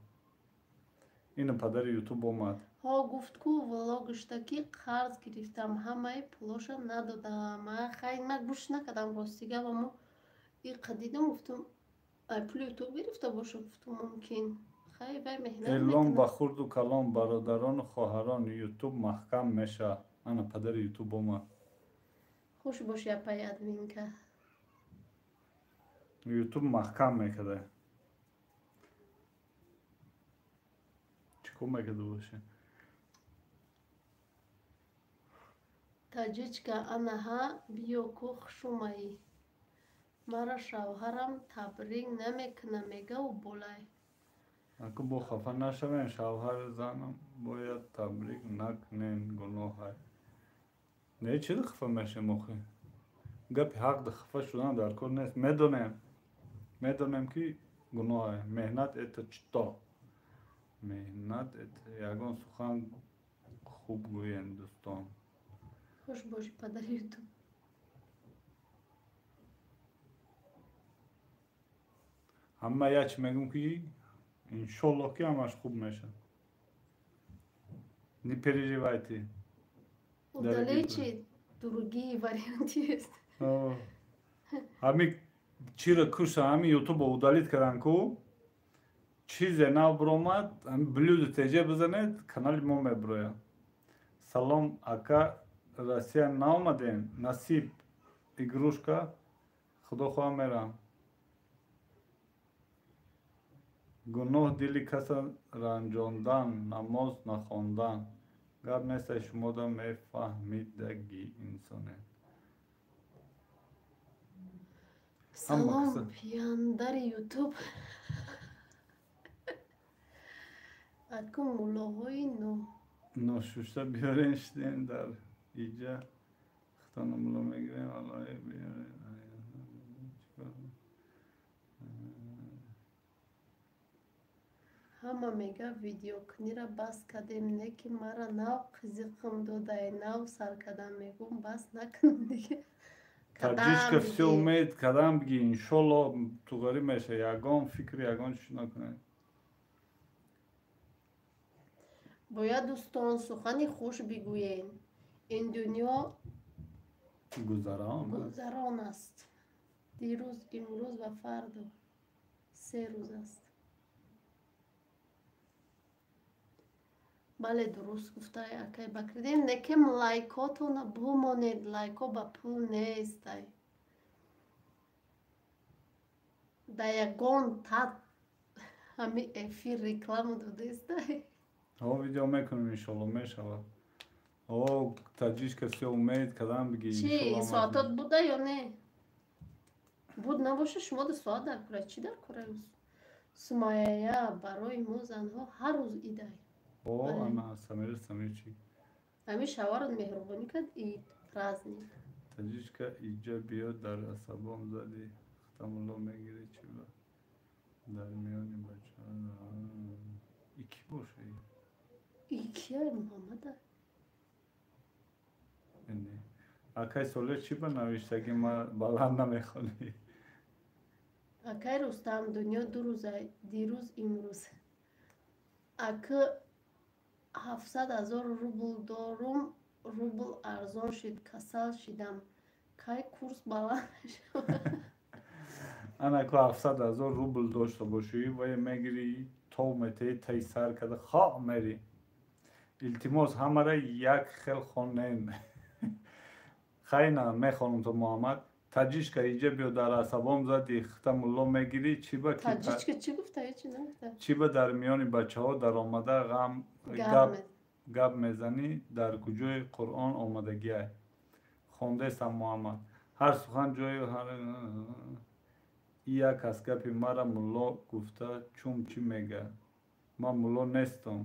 Ина падари Ютуб омад. Ҳо, гуфт ку влогшта ки қарз гирифтам, ҳамаи пулоша надодам. Хай, ман гӯш накардам рости гап, аммо иқа дидам, гуфтам ай пули Ютуб гирифта боша, гуфтам мумкин. Хай, вай меҳнат Эълон ба хурду калон, бародарону хоҳарон, Ютуб маҳкам мешавад. Ана падари Ютуб омад. Хуш боши, апаи админка. Ютуб маҳкам мекарда. Чӣ кор мекарда боша? Таҷичка, анаҳа, биё ку хушумаӣ. Мара шавҳарам табрик намекуна, мегаву болай. Аку бо хафа нашавем, шавҳари занам бояд табрик накунен, гуноҳай. Не, чиро хафа мешем охи? Гапи ҳақ да хафа шудан дар кор нест. Медонем, медонем ки гуноҳе. Меҳнат это что? Меҳнат это ягон сухан хуб гӯем, дӯстон. Хуш бошӣ, падари Ютуб. Ҳама як чи мегӯм ки иншоллоҳ ки ҳамаш хуб мешавад. Не переживайте. Удалить? Другие варианты есть. Ҳами чиро куша, ҳами ютубо удалить кардан ку, чизе нав биромад, ҳами блюдо теже бизанед, канали мо мебирояд. Салом, ака, Россия наомадем? Насиб игрушка, худо хоҳа мерам. Гуноҳ дили каса ранҷондан, намоз нахондан. Гап нестай, шумода мефаҳмидаги инсоне. Салом, пияндари ютуб. Аку муллоҳои ношушта биёрен, шидем дар иҷа хитона мулло мегирем, валлоҳи биёрен. Ҳама мега видеокунира бас кардем, не ки мара нав қизиқам додай, нав сар кардам, мегум бас накунам дига. Таҷичка всё умеет, кадам биги, иншолло туғарӣ меша, ягон фикр, ягон чиз накунед. Бояд дӯстон сухани хуш бигӯем. Ин дунё гузарон аст. Дирӯз, имрӯз ва фардо се рӯз аст. Бале, дуруст гуфтай акай Бакридин, некем лайкотона бумонед, лайко ба пул нестай. Да ягон тат ҳами эфир реклама додестай. О, видео мекунем, иншолло мешавад. О, таҷичка всё умеет, кадам биги. Чи соатот буда ё не? Буд набоша, шумо да соат дар кора, чӣ дар кора? Сумайя, барои мо занҳо ҳар рӯз идай. О, ана Самир, Самирчик. Ами шаварот меҳрубонӣ кард, ид праздник. Таҷичка иҷа биё, дар асабом зади, хитамулло мегири, чи ба дар миёни бачаҳо. И ки боша? И кия Муҳаммада? Акай Солеҳ, чӣ ба навиштаги ма баланд намехонӣ? Акай Рустам, дунё ду рӯза, дирӯз, имрӯз. Ака 700 000 рубл дорум, рубл арзон шид, касал шидам. Кай курс баланд мешавад? Ана ку 700 000 рубл дошта бошӣ, вая мегирӣ, тов метаҳӣ, таи сар карда хо мерӣ. Илтимос, ҳамара як хел хонем. Хайна мехонам то Муҳаммад. Таҷичка иҷа биё, дар асабом зади, хита мулло мегирӣ, чӣ ба Таҷичка чӣ гуфта? Ҳечи нагуфта. Чӣ ба дар миёни бачаҳо даромада ғам гап мезанӣ, дар куҷои Қуръон омадагиай? Хондесам Муҳаммад. Ҳар сухан ҷои и як аз гапи мара мулло гуфта чум чӣ мега? Ман мулло нестам.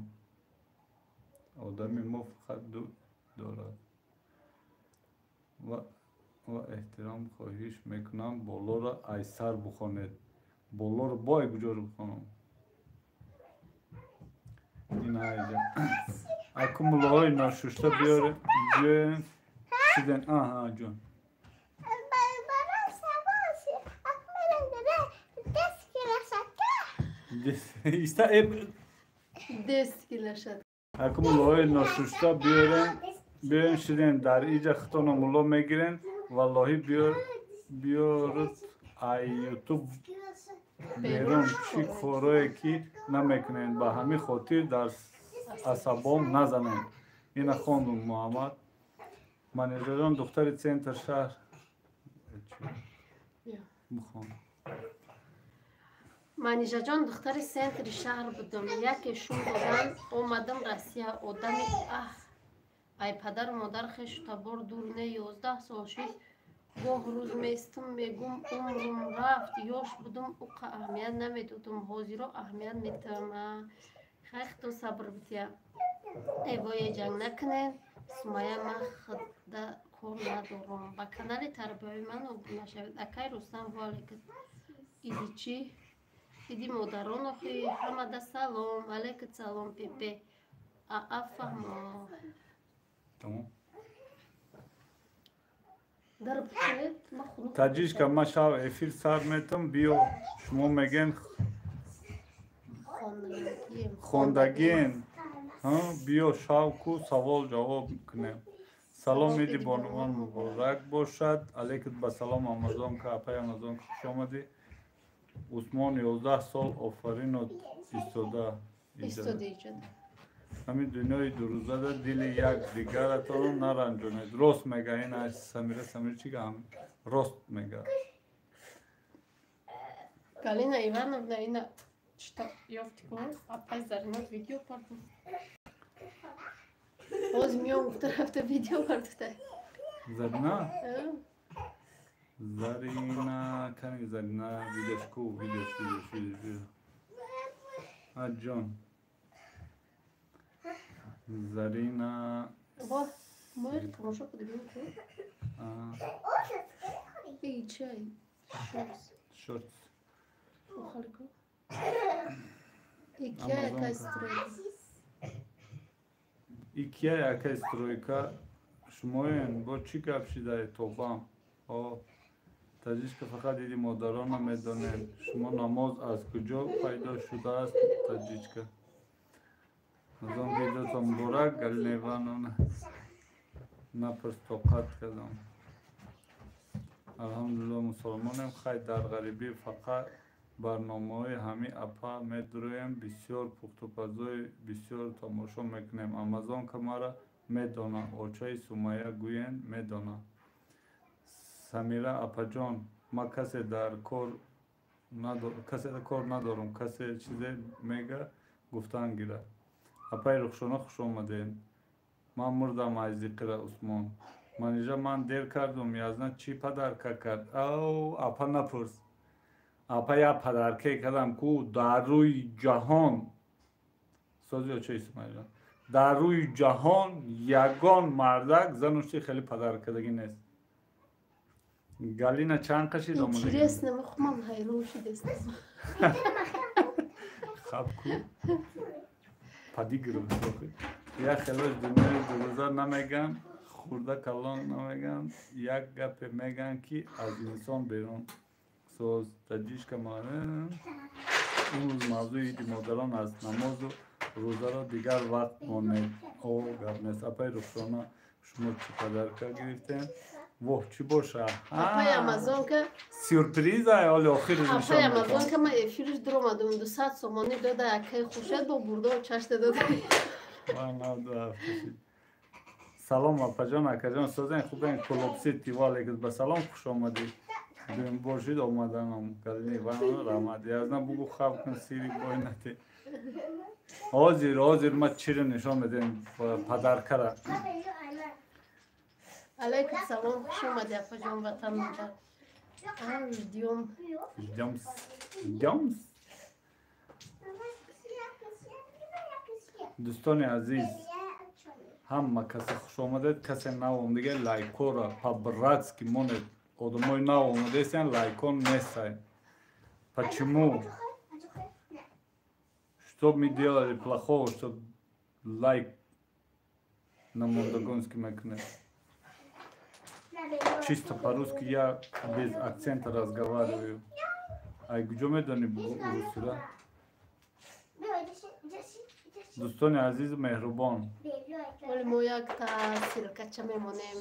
Одами мо фақат ду дорад. Ва эҳтиром хоҳиш мекунам, болоро айсар бухонед. Болоро бо ай куҷоро бухонам? Ина айҷа. Аку муллоҳои ношушта биёрен, шиден. Аҳа, ҷон. Иста Аку муллоҳои ношушта биёрен, шиден, дар иҷа хитона мулло мегирен. Валлоҳи биёрд ай ютуб берун, чӣ корое ки намекунед, ба ҳамин хотир дар асабом назанед. Ина хондум Муҳаммад. Манижаҷон, духтари центр шаҳр бихон. Манижаҷон, духтари центри шаҳр будам. Яке шум додан омадам Россия. Одами аҳ ай падару модар хешу табор дур не, 11 сол шид. Гоҳ рӯз местум, мегум умрум рафт, ёш будум, уқа аҳамият намедодум, ҳозиро аҳамият метавам. Хайх то сабр бития. Эвое ҷанг накунед. Сумая, ман худда кор надорам. Ба канали тарбиявии ман обуна шавед. Акай Рустам, ваалейкум. Иди чӣ? Иди модарон охи, ҳамада салом. Алейкум салом, пепе. Аа фаҳмо. Тамом. Таҷичка, ман шав эфир сар метам, биё, шумо мегӯен хондагиен, биё шав ку савол ҷавоб кунем. Салом, иди бонувон муборак бошад. Алейкум ба салом, Амазонка, апай Амазонка, хуш омадӣ. Усмон, 11 сол, офаринот, истода. Ҳамин дунёи дурӯзада дили як дигаратонро наранҷонед. Рост мега ин Самира. Самира чӣ га? Рост мега. Галина Ивановна, ина ёфтику, апай Зарина видео парту. Боз миём гуфта рафта видео партута. Зарина? Зарина, кани Зарина, видеош ку, видеош, видеош, видеош. Аҷон. Зарина. Во, мойр тамошо кунем ку. И чай. Шортс. Шортс. Охалику. Икия якай стройка. Икия якай стройка. Шумоен бо чӣ гап шидаe тобам? О, таҷичка, фақат иди модарона медонем. Шумо намоз аз куҷо пайдо шудааст, таҷичка? Азон видеото муборак, Галина Ивановна. Напурс, тоқат кардам. Алҳамдулилло, мусалмонем. Хай, дар ғарибӣ фақат барномаҳои ҳамин апа медурӯем, бисёр пухтупазои бисёр тамошо мекунем. Амазонка мара медона, очаи Сумайя гӯен, медона. Самира апаҷон, ма касе дар кор надорам, касе чизе мега, гуфтан гира. Апаи Рухшона, хуш омадед. Ман мурдам аз зиқира. Усмон, Манижа, ман дер кардум, язна чӣ падарка кард? Ав, апа, напурс. Апа, як падарке кардам ку дар рӯи ҷаҳон. Сози очаи Сумайя. Дар рӯи ҷаҳон ягон мардак занушти хеле падаркардагӣ нест. Галина чанд қашид омода? Интересно, ман ҳайрон шудестам. Хаб ку. Падигру. Як хелош дунёи дурӯза намеган, хурда калон намеган, як гапе меган, ки аз инсон берун. Соз, таҷичка, имрӯз мавзӯи иди модарон аст. Намозу рӯзаро дигар вақт монед. О, гап нест. Апаи Рухшона, шумо чӣ падарка гирифтем? Воҳ, чӣ боша? Апаи Амазонка. Сюрприза, оли охирш нишон. Апаи Амазонка, ман эфирш дуромадам, 200 сомонӣ дода, акаи Хуршед бо бурдо чашта дода. Салом, апаҷон, акаҷон, созен, хубен? Колопсити, ва алейкум ба салом, хуш омадӣ. Дуюм бор шид омаданам. Галина Ивановна, раҳмат. Язна, бугу, хаб кун, сири бой нате. Ҳозир, ҳозир ма чиро нишон медем падаркара. Алейкум салом, хуш омадӣ, апаҷон, ватан модар. Ждём. Ждём. Ждём. Дӯстони азиз, ҳама касе хуш омадед, касе нав омадига лайкора по-братски монед. Одамои нав омадаистанд, лайкон нестай. Почему? Что мы делали плохого, что лайк на мондагонский мекунед? Чисто по-русски, я без акцента разговариваю. Ай куҷо медонӣ русира? Дӯстони азизу меҳрубон. Оли мо якта ссылкача мемонем.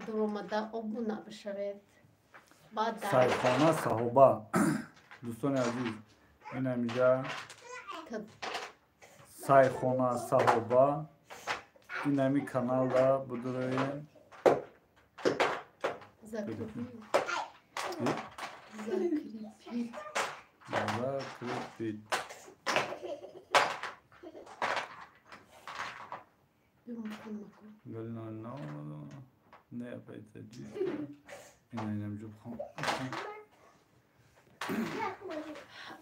Дуромада обуна бишавед. Баъд Сайхона Саҳоба. Дӯстони азиз, ин ҳамиҷа Сайхона Саҳоба. Ин ҳами каналда будуроем. Закрепить. Закрепить. Закрепить. Галина, не апай таҷичка. Ина инам ҷуб хон.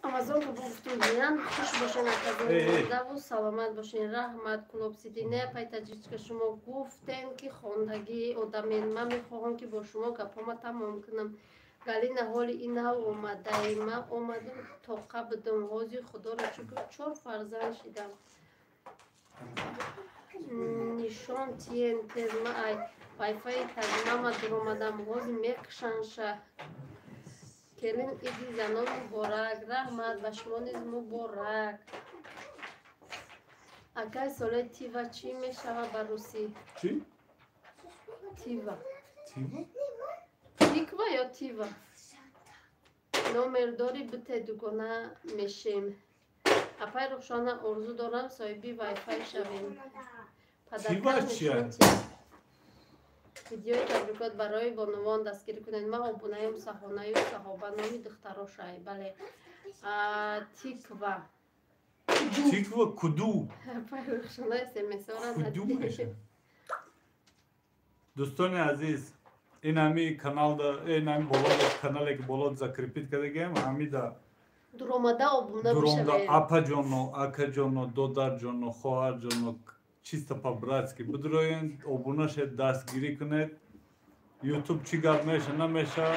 Амазонка гуфтум бинан, хуш бошен, аказаву саломат бошен. Раҳмат, Клубсити. Не, апай таҷичка, шумо гуфтем, ки хондагии одамен. Ман мехоҳам, ки бо шумо гапома тамом кунам. Галина, ҳоли ин нав омадаи. Ман омадам, тоқа будам. Ҳозир, худоро шукр, чор фарзанд шидам. Нишон тиен тез, ма ай вайфаи таҷмама дуромадам. Ҳозир мекушанша. Келин, иди занон муборак. Раҳмат, ба шумо низ муборак. Акай Соле, тива чӣ мешава ба русӣ? Чӣ? Тива. Тива? Тиква ё тива? Номер дори бите дугона мешем. Апай Рухшона, орзу дорам соҳиби вайфай шавем. Тива чия? Видеои табрикот барои бонувон дастгирӣ кунед. Ман обунаем саҳонаю саҳоба номи духтарошай. Бале. Тиква. Тиква куду? Апай Рухшона смсора куду меша. Дӯстони азиз, ин ҳами каналда, ин ҳами боло канале ки боло закрепить кардагем, ҳамида дуромада обуна бишавед. Апаҷоно, акаҷоно, додарҷоно, хоҳарҷоно, чисто по-братски бидроен, обуна шед, дастгирӣ кунед. Ютуб чӣ гап меша, намеша,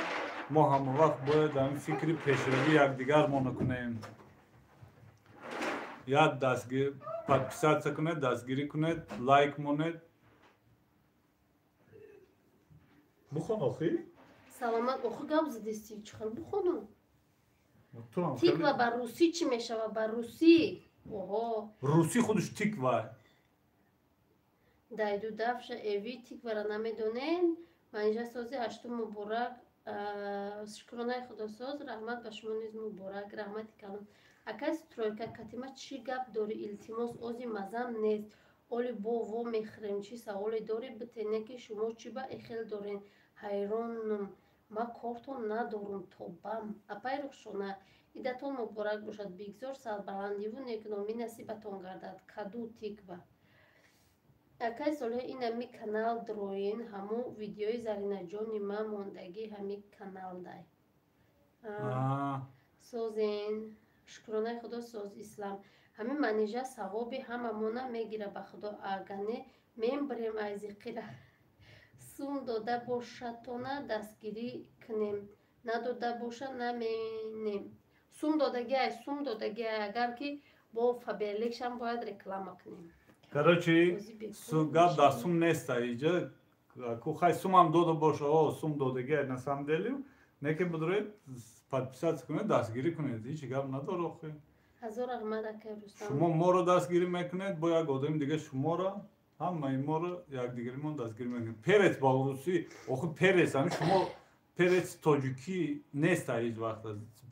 мо ҳама вақт бояд ҳамин фикри пешравии якдигармона кунем. Як дастгир, подписаться кунед, дастгирӣ кунед, лайк монед. Бухон охи? Саломат, охи гап задисти, чӣ хел бухонам? Тиква ба русӣ чӣ мешава? Ба русӣ? Оҳо. Русӣ худаш тиква. Дайду дафша эви тиквара намедонен. Манижа сози ҳаштум муборак. Шукронаи худосоз, раҳмат ба шумо низ муборак. Раҳмати калон. Акай стройка катима чӣ гап дорӣ? Илтимос, ози мазам нест. Оли бо во мехӯрем. Чӣ саволе дорӣ? Битене ки шумо чӣ ба эхел дорен? Ҳайронум. Ма кортон надорум тобам. Апай Рухшона, идатон муборак бошад. Бигзор сарбаландиву некномӣ насибатон гардад. Каду тиква. Акай Солеҳ, ин ҳами канал дроин, ҳаму видеои Заринаҷони ма мондагӣ ҳами каналдай. Созен, шукронаи худо соз ислам. Ҳами манижа савоби ҳамамона мегира ба худо, агане мембирем айзиқира. Сум дода бошатона дастгирӣ кунем, надода боша наменем. Сум додагиай, сум додагиай, агар ки бо Фаберликшам бояд реклама кунем. Короче, гап дар сум нест иҷа. Ку хай сумам дода боша, о, сум додагиай на самом деле. Не ки бидроед подписаться кунед, дастгирӣ кунед. Ҳеҷ гап надор охи. Ҳазор раҳмат акай Рустам. Шумо моро дастгирӣ мекунед, бо як одами дига шуморо, ҳамаи моро якдигаримон дастгирӣ мекунед. Перец ба русӣ, охи перец, ҳами шумо перец тоҷикӣ нест ҳеҷ вақт.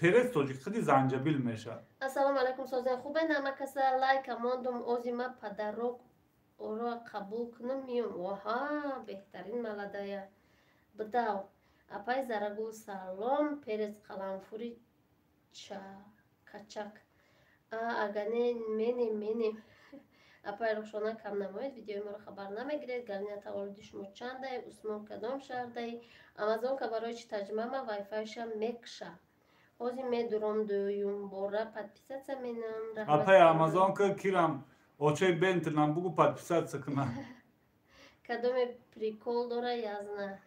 Перец тоҷикӣ худи занҷабил мешавад. Ассалому алайкум, созен хубе намакаса лайка мондум, ози ма падарок оро қабул кунам миём. Оҳа, беҳтарин маладая. Бидав. Апай Зарагул салом, перец қаламфури качак. Агане менем менем. Апай Рухшона, кам намоед, видеои моро хабар намегиред. Галина, таваллуди шумо чандай? Усмон кадом шаҳрдай? Амазонка барои чӣ тарҷумама вайфайша мекша? Ҳозир медуром дуюм бора подписаться менам. Апай Амазонка кирам очои бентинам бугу подписаться кунам. Кадоме прикол дора язна.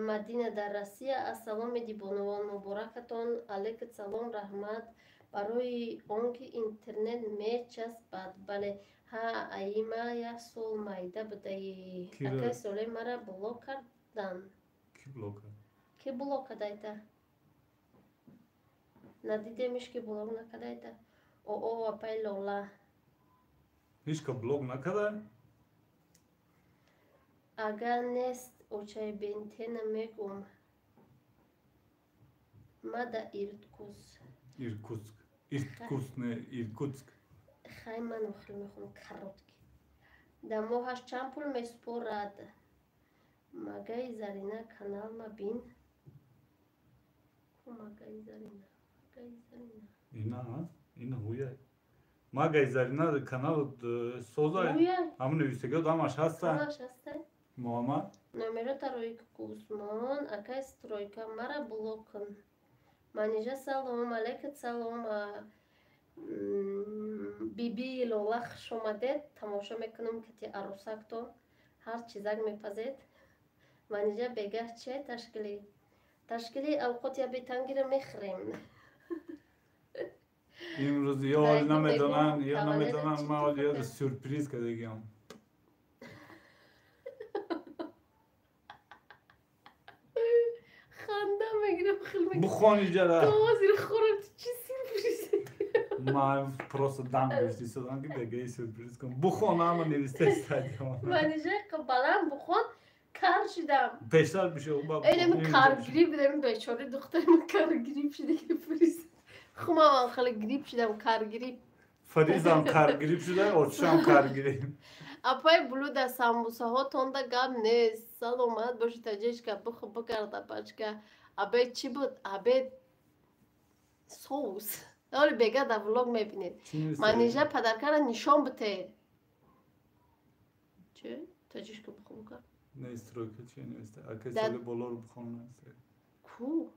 Мадина дар Россия. Ассалом дибонувон, муборакатон. Алейкум салом, раҳмат барои он ки интернет мечаспад. Бале, ҳа, аима як сол майда будаи. Акай Солеҳ, мара блок кардан. Ки блок кард? Ки блок кардайта? Надидемиш ки блок накардайта. Оо, апай Лола. Ҳеҷ ка блок накарда? Агар нест очаи бентена мегум. Ма да Иркутск. Иркутск. Иркутск не Иркутск. Хай ман охир мехонам короткий. Да моҳаш чанд пул месупорад? Магаи Зарина канал ма бин. Ку Магаи Зарина? Магаи Зарина. Ина, ина ҳуяй. Магаи Зарина канал созай. Ҳамун нависагиҳо ҳамаш ҳаста. Ҳамаш ҳаста. Муҳаммад. Номерота рӯи Усмон, акай стройка мара блок кун. Манижа салом, алейкум салом. Биби Лола, хуш омадед. Тамошо мекунам кати арӯсактон. Ҳар чизак мепазед. Манижа бегаҳ че ташкили? Ташкили авқот я бетангира мехӯрем. Имрӯз ё ҳол намедонанд, ё намедонанд, ман ҳол ёд сюрприз кардагиам. Ханда мегирам, хел мегирам. Бухон иҷара. То ҳозир хӯрам, ту чӣ сюрприз? Ман просто дам гирифти истодам, ки бегаи сюрприз кун. Бухон, ама нависта стадион. Манижа, баланд бухон, кар шидам. Пештар бишо. Инами кар грипп дем, бечори духтарим кар грипп шида, ки фриз. Хумам хеле грипп шидам, кар грипп. Фаризам кар грипп шуда, отшам кар грипп. Апай Блуда, самбусаҳо тонда гап нест. Саломат боши, таҷишка, буху бикарда пачка. Обед чӣ буд? Обед соус. Оли бега дар влог мебинед. Манижа, подаркара нишон бите. Чӣ? Таҷишка, буху бикард. Не, стройка чи нест. Ака соли болоро бихон. Ку?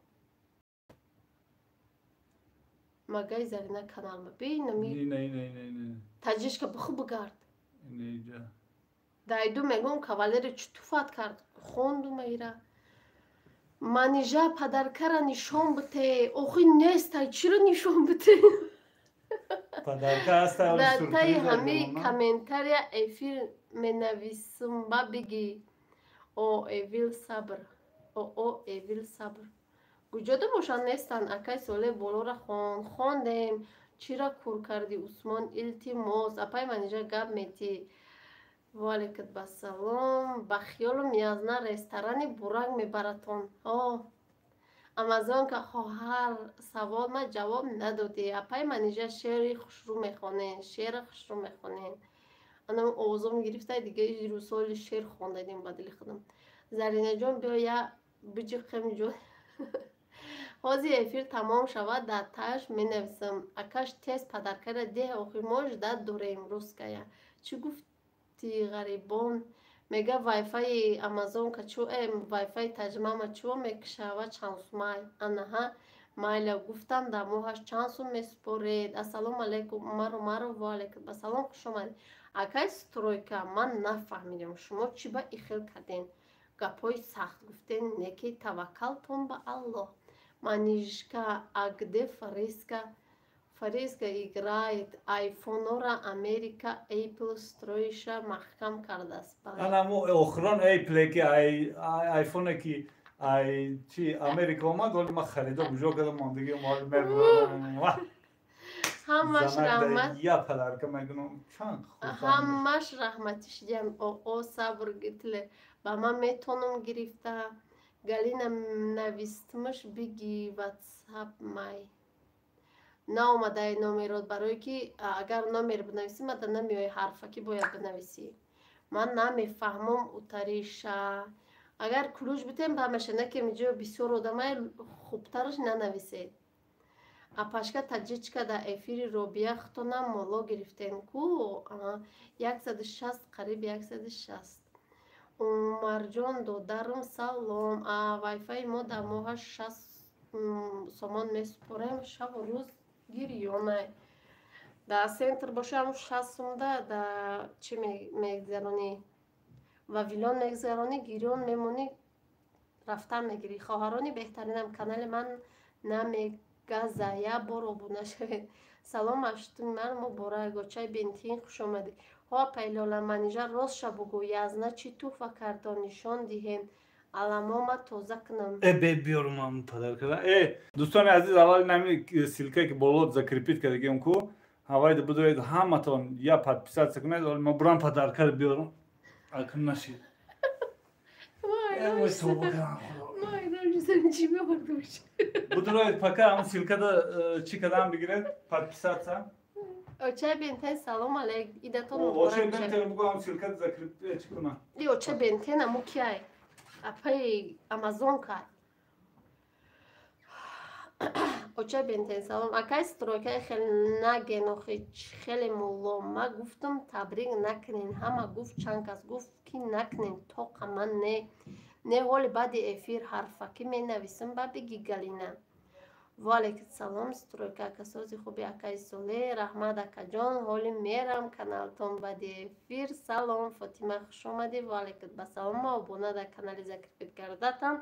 Магай Зарина каналма. Бинами. Не, не, не, не. Таҷишка, буху бигард. Неҷа. Дайду мегӯм, кавалере чӣ туфат кард. Хондум ира. Манижа, подаркара нишон бите. Охи нестай, чиро нишон бите? Подарка аста. Дар таи ҳамаи комментария эфир менависм, ба биги. О эвил сабр. О эвил сабр. Куҷода бошанд, нестанд. Акай Соле, болора хон. Хондем. Чира кур карди, Усмон? Илтимос, апай Манижа, гап метӣ. Ваалайкум басалом. Ба хиёлум язна ресторани бурак мебаратон. О Амазонка, хоҳар, савол ма ҷавоб надодӣ. Апай Манижа, шеъри хушрӯ мехонен, шеъри хушрӯ мехонен. Анам овозом гирифта, дига рӯсоли шеър хондадим ба дили худам. Заринаҷон, биё я биҷиқем ҷон. Ҳозир эфир тамом шавад, дар тааш менависам. Акаш, тез подаркара деҳ, охир мо ждать дорем. Русская чӣ гуфти, ғарибон? Мега, вайфаи Амазонка чӯ, вайфаи таҷмама чӯ мекушава, чанд сумай? Анаҳа, майла, гуфтам, дар моҳаш чанд сум месупоред? Ассалому алайкум, Умар Умаров. Ваалайкум ассалом, хуш омадед. Акай Стройка, ман нафаҳмидам, шумо чӣ ба ихел карден, гапҳои сахт гуфтен, неки таваккалтон ба Аллоҳ. Манижка, а где Фариска? Фариска играет. Айфонора Америка Apple строиша маҳкам кардааст. Анамо охирон Apple ки айфоне ки ай чи Америка омад, вале ман харида буҷо кардам, мондагӣ мол мебурам. Ҳамаш раҳмат. Я подарка мекунам, чанд. Ҳамаш раҳматӣ шидям. О сабр гитле ба ман метонам гирифта. Галина, навистмаш биги, ватсап май наомадаи номерот, барое ки агар номер бинависӣ, мада намеои, ҳарфакӣ бояд бинависӣ. Ман намефаҳмам утариша. Агар ключ битем, ҳамаша наке миҷо бисёр одамай, хубтараш нанависед. Апашка таҷичка, дар эфири Робия хутонам моло гирифтем ку, 160, қариб 160. Умарҷон додарум, салом. А вайфаи мо дар моҳаш 60 сомон месупорем, шабу рӯз гирёнай. Дар центр боша, ҳамн 60 сумда да чӣ мегзаронӣ, Вавилон мегзаронӣ, гирён мемонӣ, рафтан мегирӣ. Хоҳарони беҳтаринам, канали ман намегаза, як бор обуна шавед. Салом, аштуни ман муборак. Очаи Бентин, хушомадӣ. Ҳо, апайлола Манижа, ростша бугӯ, язна чӣ туҳфа кардо, нишон диҳем, аламома тоза кунам. Э, бе биёрум ам подаркара. Э, дӯстони азиз, аввал нами ссылка ки боло закрепить кардагиам ку, ҳавайда бидоред, ҳаматон я подписаться кунед. Оли ма бурам подаркара биёрам, акн нашид. Э, тоба кардам, худо. Будуроед, пока ам ссылкада чӣ кардам, бигиред, подписаться. Очай Бентен, салом алейк, идатон. Очай Бентен, бугӯ, ам ссылкада закреп чӣ кунам. И очай Бентен аму киай? Апаи Амазонка. Очай Бентен, салом. Акай Стройкаи, хеле наген охи, хеле мулло. Ма гуфтам, табрик накунен, ҳама гуфт, чанд кас гуфт, ки накунен, тоқа ман не. Не, ҳоли баъди эфир ҳарфакӣ менависам, ба биги, Галина. Ваалайкум салом, Стройка, акасози хуби, акаи Соле. Раҳмат, акаҷон, ҳоли мерам каналтон баъди эфир. Салом, Фотима, хушомадӣ. Ваалайкум басалом, ма обуна дар канали закрепить кардатам.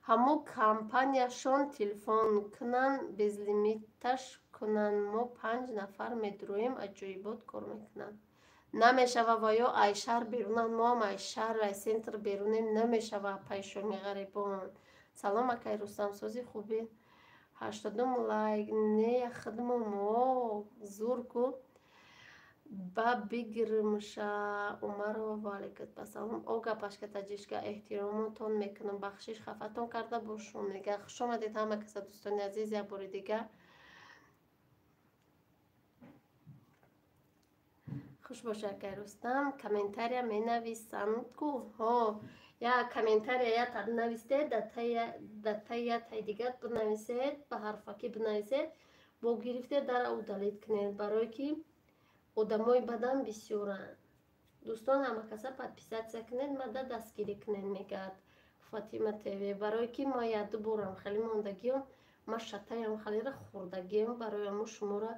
Ҳамо компанияшон телефон кунан, безлимиташ кунан, мо панҷ нафар медуроем, аҷоибот кор мекунанд. Намешава, ва ё ай шаҳр берунанд, моам ай шаҳр, ай центр берунем, намешава, пайшони ғарибон. Салом, акай Рустам, сози хубе. 80 лайк не хидмомо зур ку ба бигирмша Умарова ва алейкум ассалом. Ога пашка таҷишка эҳтиромотон мекунам, бахшиш хафатон карда бошум. Мега хуш омадед ҳама каса дӯстони азиз як бори дигар. Хуш бошед акай Рустам. Комментария менависанд ку? Ҳо, я комментария я та нависед, да таи я таи дигар бинависед, ба ҳарфакӣ бинависед, бо гирифте дара удалить кунед, барое ки одамои бадан бисёранд. Дӯстон ҳама каса подписаться кунед, мада дастгирӣ кунед, мегӯяд Фатима ТВ, барое ки ма яду борам хеле мондагиём, ма шатаям халера хӯрдагиём, барои амо шуморо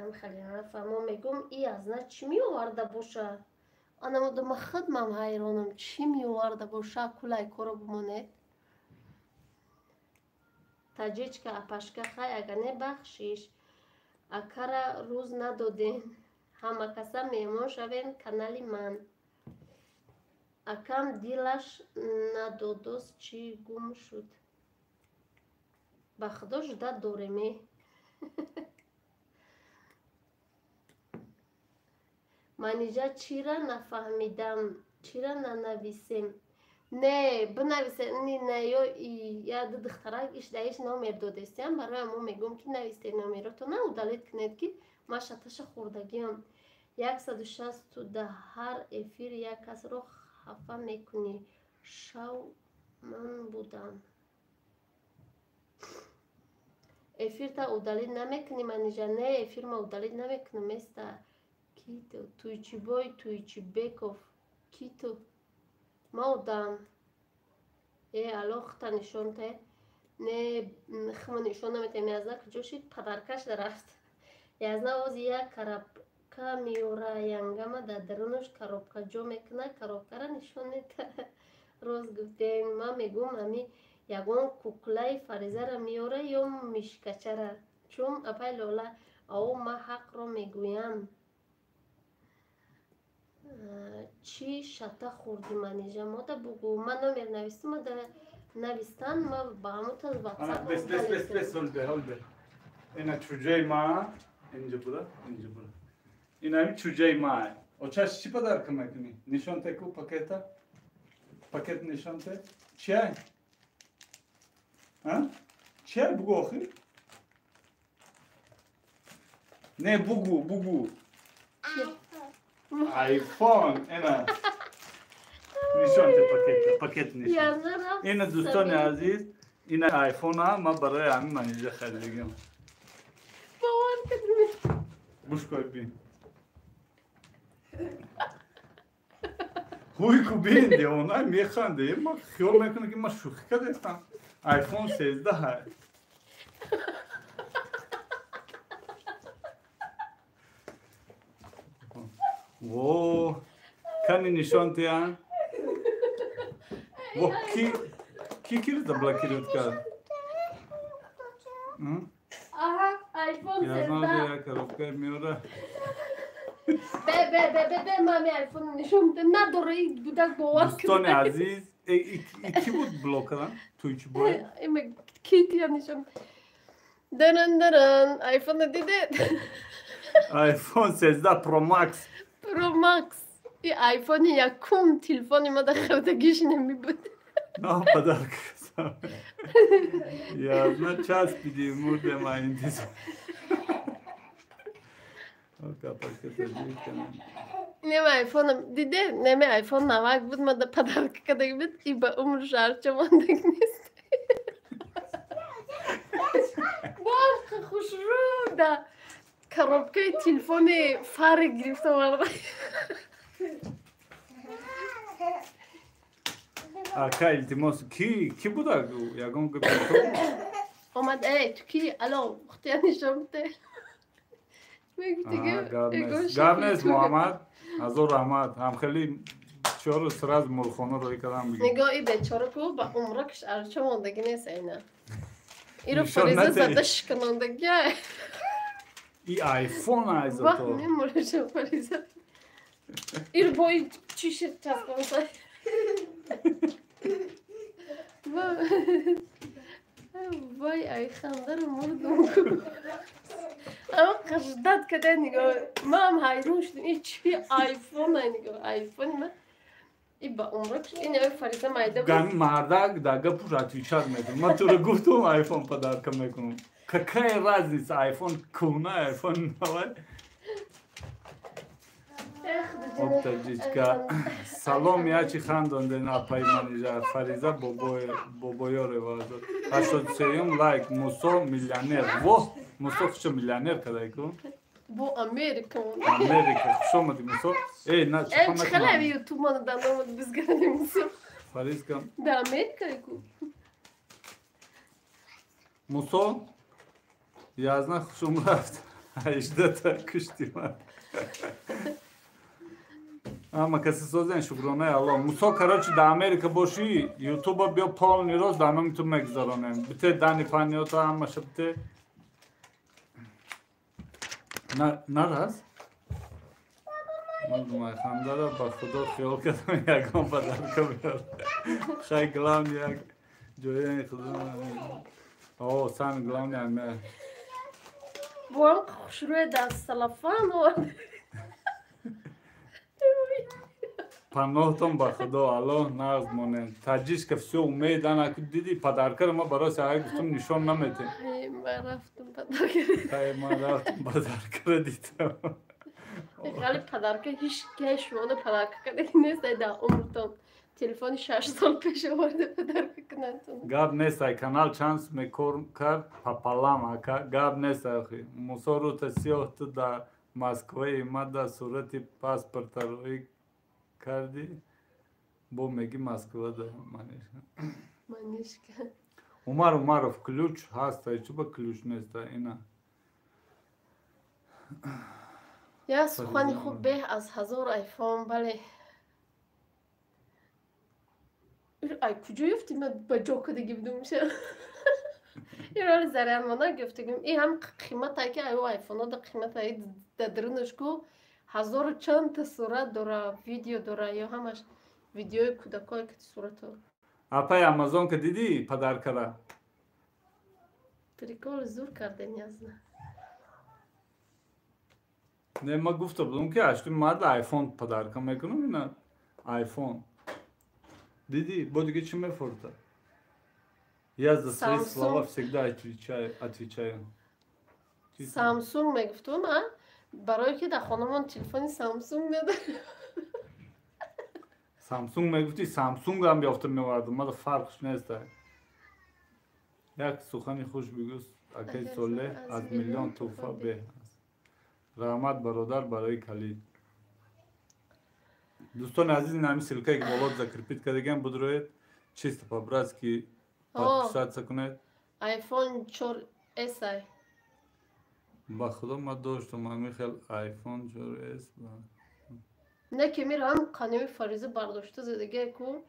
ам хеле фаҳмо мегӯм. И аз на чӣ меоварда боша? Анамода ма хидмам ҳайронам, чӣ меоварда боша? Кулай коро бимонед. Таҷичка апашка хай, ага не бахшиш. Акара рӯз надодем. Ҳама каса меҳмон шавем канали ман. Акам дилаш надодост, чӣ гум шуд? Ба худо жуда дореме. Манижа чира нафаҳмидам, чира нанависем? Не, бинависе, не ё я ду духтарак иш даиш номер додестиям, барои мо мегӯм ки нависте номеротона, удалить кунед ки ма шаташа хӯрдагиам. 160 да ҳар эфир як касро хафа мекунӣ. Шав ман будам. Эфирта удалить намекунӣ, Манижа? Не, эфир ма удалить намекунам, места. Кито, Туйчибой, Туйчибеков, кито? Ма одам. Э, ало, хта нишон те. Не, хма нишон наметем, язна куҷо шид, падаркаш дарафт. Язна ози як коробка меёра, янгама дар дарунаш коробка ҷо мекуна, коробкара нишон мета. Рост гуфтем, ман мегӯм ами ягон куклаи Фаризара меёра ё мишкачара. Чун апай Лола, ао ма ҳақро мегӯям. Чӣ шата хӯрдӣ, Манижа? Мода бугӯ. Ман номер навистам, ма навистан, ма ба ҳамута Ана, бес, бес, бес, бес, ҳол бе, ҳол бе. Ина чуҷаи ма, инҷа буда, инҷа буда. Ина ами чуҷаи ма. Очаш чӣ подарка мекунӣ? Нишон те ку пакета? Пакет нишон те? Чиай? А? Чиай бугу охир? Не, бугу, бугу. Айфон, ина. Нишон те пакета, пакет нишон. Ина дӯстони азиз, ина айфона ма барои ҳамин Манижа харидагиам. Бовар кардем. Гӯш кой бин. Ҳуй ку бин, девона механде. Ма хиёл мекунам ки ма шӯхӣ кардастам. Айфон 13. Во, кани нишон теян? Во, ки киро заблокировать кард? Аҳа, айфон 13. Я коробка меёра. Бе, бе, бе, бе, бе, мами айфон нишон бите. Надора и будак бовар Дӯстони азиз, ки буд блок кардан? Туй чӣ бой? Има ки тия нишон. Даран, даран, айфона дидед? Айфон 13 Pro Max. Pro Max. И айфони якум телефони ма дар хавдагиш намебуд. На подарка. Я на часпиди мурдем а интизор. Нема айфонам диде, неме айфон навак буд, ма да подарка кадаг буд и ба умр шарча мондаг нест. Бах, хушрӯ да коробкаи телефони фаре гирифта оварда. Ака, илтимос, ки буда? Ягон гапи Омад, эй, ту ки? Ало, хутия нишон бите. Гап нест, Муҳаммад, ҳазор раҳмат. Ҳамхели чору сразу мурғхона рӯй кардам бигир. Нигоҳ, и бечора ку ба умракш арча мондагӣ нест айна. Иро Фариза зада шиканондагия. И айфон айза Вах, мемураша Фариза. Иро бо чӣ шир часпонса. Вай, ай хандаро мурдум. Ама қаждат када нигоҳ. Ман ҳайрон шудам. И чи айфон ай нигоҳ. Айфони ман и ба умра ин ай Фариза майда буд. Гами мардак да гапуш отвечать мекунам. Ман туро гуфтум, айфон подарка мекунам. Какая разница, айфон кӯҳна, айфон навай? Об, таҷичка. Салом, ячи хандонден, апаи Манижа. Фариза Бобоёрева. 83-юм лайк. Мусо миллионер. Во, Мусо хушо миллионер кадай ку. Бо Америка. Америка. Хуш омадӣ, Мусо. Эй, на Э, чӣ хеле ютуб мана дар номад бизгарадем, Мусо. Фаризка. Да Америка ку. Мусо язна хушум рафт. 18-та кушти ман. Ама каси созен, шукронаи Алло. Мусо, короче, да Америка бошӣ, ютуба биё, полный рост дар номи ту мегузаронем. Бите дани фаниёта ҳамаша бите. Нарас? Ман хандара ба худо хиёл кардам, ягон подарка биёр. Хай, главный як ҷояи худо. О, самый главный аме. Боам хушрӯя дар салафан овард. Паноҳтон ба худо, Аллоҳ нағз монед. Таҷишка всё умеет, ана диди, подаркаро ма барои саҳай гуфтум, нишон наметем. Ман рафтум подарка. Хай, ман рафтум подаркаро дидам. Хали подарка ҳеч ки шумоно подарка кардаги нест дар умртон. Телефони 6 сол пеш оварда подарка кунандтон. Гап нест, ай канал чанд мекор кард папалам, ака, гап нест ахи. Мусо, рута сиёҳ, ту дар Москваи, ма да сурати паспорта рӯӣ кардӣ, бо меги Москва да Манишка. Манишка. Умар Умаров, ключ ҳаста, чӣ ба ключ неста ина. Я сухани хуб беҳ аз ҳазор айфон, бале. Ай куҷо ёфтӣ? Ман ба ҷо кадаги будумша. Ироли зарянмона гуфтагим. И ҳам қиматай ки аю айфоно да қиматай да дарунаш ку ҳазору чандта сурат дора, видео дора, ё ҳамаш видеои кӯдакое ки сурато. Апай, Амазонка дидӣ подаркара? Прикол зур карден, язна. Не, ма гуфта будум, ки аштуи марда айфон подарка мекунам, ина айфон. Дидӣ, бо дига чӣ мефурта? Я за свои слова всегда отвечаю, отвечаю. Самсунг мегуфтум, а? Барое ки дар хонамон телефони Самсунг надорем. Самсунг мегуфти, Самсунг ҳам ёфта меовардам, мада фарқш нест. Як сухани хуш бигӯ, акаи Солеҳ, аз миллион тӯҳфа беҳ аст. Раҳмат, бародар, барои калид. Дӯстони азиз, ин ҳамин ссылкае ки боло закрепить кардагиам, будроед, чисто по-братски подписаться кунед. iPhone 4S ай. Ба худо, ман доштам ҳамин хел iPhone 4S. Не ки мир ҳам қаними Фариза бардошта задагия ку,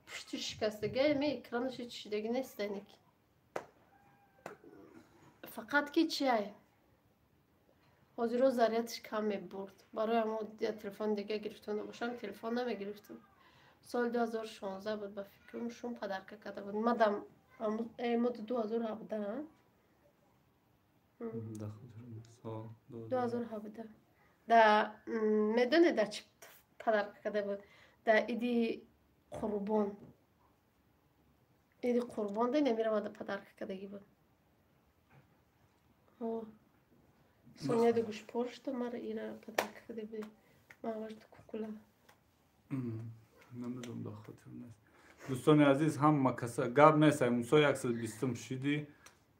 пушти шикастагия, ми экранаш чишидаги нест, фақат ки чи ай ҳозиро зарядаш кам мебурд. Барои ҳамо телефони дига гирифтам, набошам телефон намегирифтам. Соли 2016 буд, ба фикрам, шум подарка карда буд мадам моди 2017, 2017 да. Медонед, дар чӣ подарка карда буд? Дар Иди Қурбон, Иди Қурбон да намерамада подарка кардагӣ буд. Соня да гӯшпоршта мара ира подарка карда буд, ман кукула. Намедонам, да хотир нест. Дӯстони азиз, ҳама каса гап нест, мусо 120-ум шиди,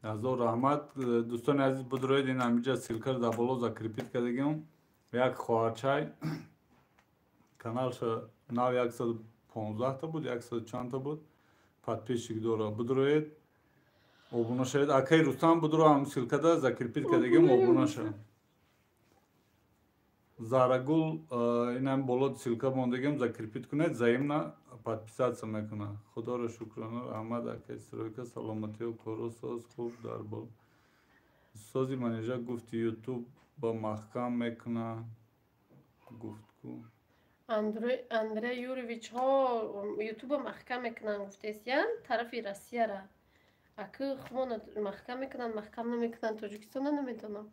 ҳазор раҳмат. Дӯстони азиз, будроед, ин ҳамиҷа ссылкаро дар боло закрепить кардагиам. Як хоҳарчай каналша нав 115-та буд, яксаду чандта буд подписчик дора, будроед, обуна шавед. Акаи Рустам, будро, ҳам ссылкада закрепить кардагиам, обуна шав. Зарагул, инам боло ссылка мондагиам, закрепить кунед, взаимно подписаться мекунад. Худоро шукрона, раҳмат, акаи Стройка, саломатиё, коро соз, хуб дар бол сози. Манижа гуфти, ютуб ба маҳкам мекуна, гуфт ку. Андрей Юрьевич, ҳо, ютуба маҳкам мекунанд, гуфтест, я тарафи Россияра. Аки хумона маҳкам мекунанд, маҳкам намекунанд, Тоҷикистона намедонам.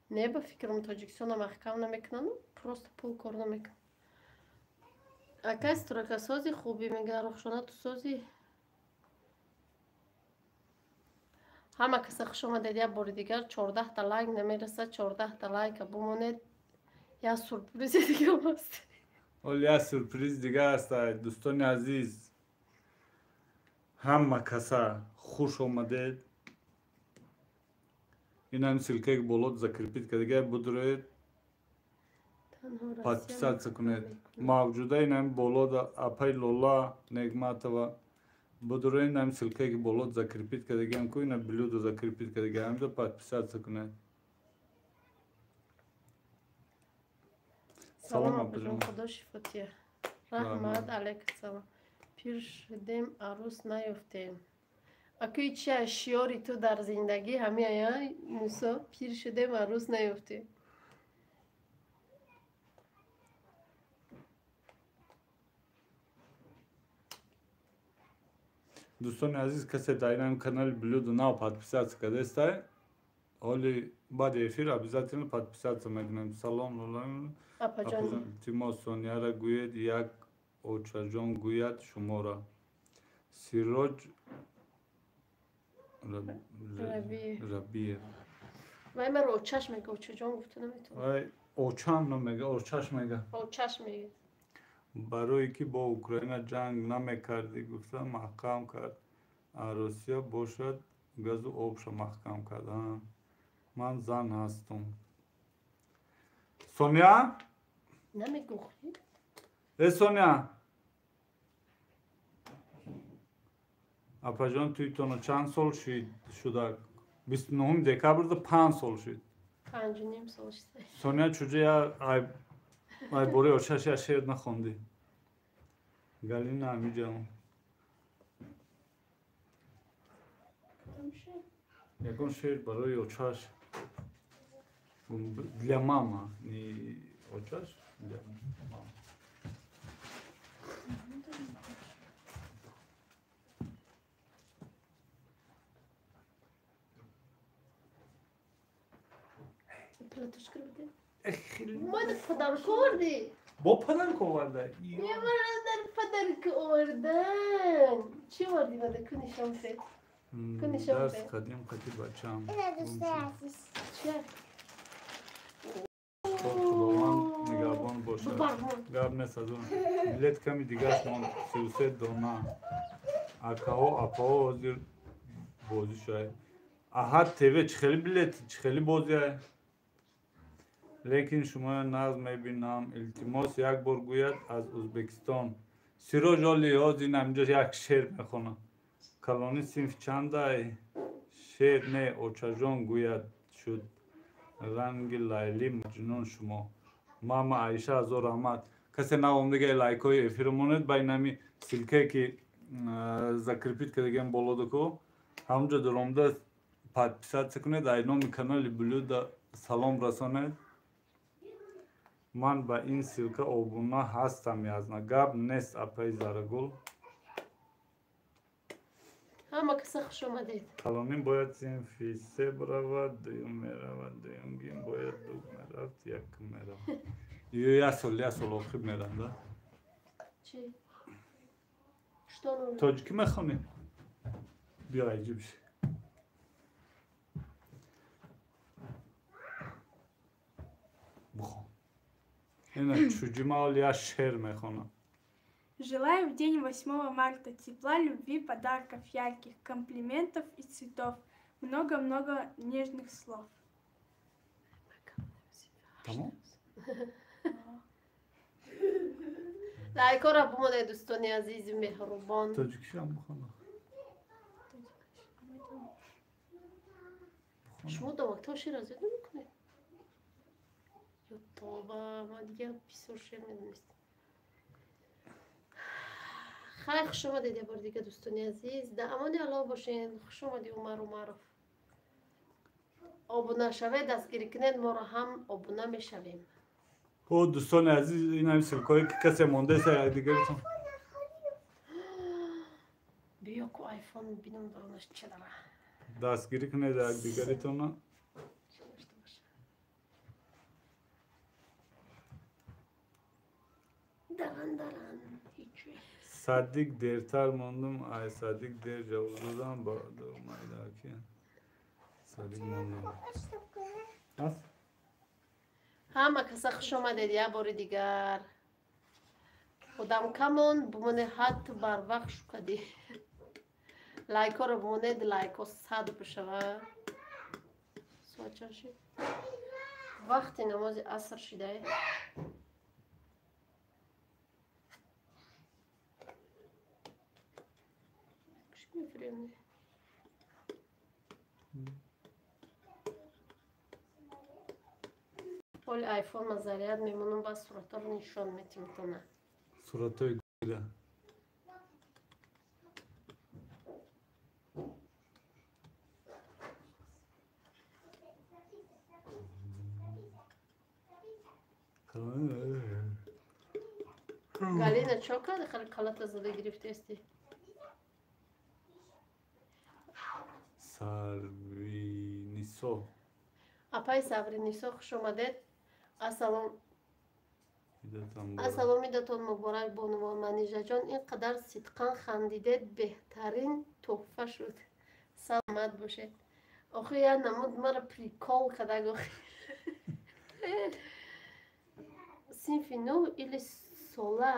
Не, ба фикрам Тоҷикистона маҳкам намекунанд, просто пул кор намекунанд. Акай стройкасози хубӣ мегӯяд, Рухшона ту созӣ? Ҳама каса хуш омадед як бори дигар. 14та лайк намерасад, 14та лайка бумонед. Як сюрпризи дига аст. Ҳол як сюрприз дига аст, дӯстони азиз. Ҳама каса хуш омадед. Инам ссылка ки боло закрепить кардага будроед, подписаться кунед. Мавҷуда инам боло апай Лола Негматова будроед, инам ссылка ки боло закрепить кардагиам ку, ина блюдо закрепить кардагиам, подписаться кунед. Салом апаҷон, худо шифо тия. Раҳмат, алайкум салом. Пир шудем, арӯс наёфтем. Акӯи чи шиёри ту дар зиндагӣ ҳамеая, Мусо? Пир шудем, арӯс наёфтем. Дӯстони азиз, касе дар инам канали Блюдо нав подписаться кардестай, ҳоли баъди эфир обязательно подписаться мекунем. Салом Лола. Апаҷон. Илтимос, Сонияра гӯед, як очаҷон гӯяд шуморо. Сироҷ Рабиев. Вай маро очаш мега, очаҷон гуфта наметавонам. Вай очам намега, очаш мега. Очаш мега. Барое ки бо Украина ҷанг намекардӣ гуфта маҳкам кард, а Русия бошад газу обша маҳкам кард. Ман зан ҳастум. Соня? Намегӯхӣ? Э, Соня? Апаҷон, туйтона чанд сол шуда? 29 декабрда 5 сол шуд. 5,5 сол шуд. Соня, чуҷа я ай бораи очаш я шеър нахондӣ? Галина амиҷам. Ягон шеър барои очаш. Для мама, не очаш, для мама. Платушка бите? Мада подарок овардӣ? Бо подарок оварда? Не, марадар подарок овардан. Чӣ овардӣ мада? Ку нишон бите. Ку нишон Дарс бите. қадим қати бачам. Чия? Худованд нигаҳбон бошад. Бубармон. Гап нест аз он. Билет ками дигараш монд, 33 дона. Акаҳо, апаҳо ҳозир бозӣ шуд. Аҳад ТВ чӣ хели билет, чӣ хели бозиай? Лекин шуморо нағз мебинам. Илтимос, як бор гӯяд аз Ӯзбекистон. Сироҷ оли ҳозир инаминҷо як шеър мехонад. Калони синф чандай? Шеър не, очаҷон гӯяд шуд. Ранги Лайли Маҷнун шумо. Мама Аиша, ҳазор раҳмат. Касе навомдига лайкҳои эфиро монед, ба инами ссылка е ки закрепить кардагиам болодако, ҳамонҷо даромада подписаться кунед, ай номи канали Блюда салом расонед. Ман ба ин ссылка обуна ҳастам, язна. Гап нест, апаи Зарагул. Ҳама каса хуш омадед. Калоним бояд синфи се биравад, дуюм меравад, дуюмгин бояд ду мерафт, якум меравад. Ё як сол охир мерам, да? Чӣ? Что нужно? Тоҷикӣ мехонӣ? Биё аҷиб ши. Бихон. Ина чуҷима ҳол як шеър мехонам. Желаю в день 8 марта тепла, любви, подарков ярких, комплиментов и цветов, много-много нежных слов. Тамом? Лайкора бумонед, дӯстони азизи меҳрубон. Тоҷикишам бихонам. Шумо дар мактаб шеър аз ёд намекунед? Ё тоба, ман дигар бисёр шеър медонистам. Хай, хуш омадед як бори дига, дӯстони азиз. Дар амони Аллоҳ бошед. Хуш омадӣ, Умар Умаров. Обуна шавед, дастгирӣ кунед, моро ҳам обуна мешавем. О, дӯстони азиз, инам ссылка ое ки касе мондаест якдигаритон. Биё ку Айфон бинам дарунаш чӣ дара. Дастгирӣ кунед якдигаритона. Чӣ дошта боша? Даран даран ҳичи. Садиқ дертар мондум, ай Садиқ дер ҷавоб додам, майдаки. Садиқ мондум. Аст? Ҳама каса хуш омадед як бори дигар. Одам камон бумоне ҳатто барвақт шукадӣ. Лайкҳоро бумонед, лайкҳо сад бишава. Соат чанд шид? Вақти намози аср шидае. Чӣ мефирёнӣ? Ҳоли айфон ма заряд мемонам, баъд суратҳоро нишон метим тона. Суратҳои гира. Галина чо карди? Хеле калата зада гирифтаисти. Сарвинисо. Апай Савринисо, хуш омадед. Ассалом. Ассалом, идатон муборак, бонувон. Манижаҷон, ин қадар сидқан хандидед, беҳтарин тӯҳфа шуд. Саломат бошед. Охи як намуд мара прикол кадаг охи. Синфи нӯҳ или сола?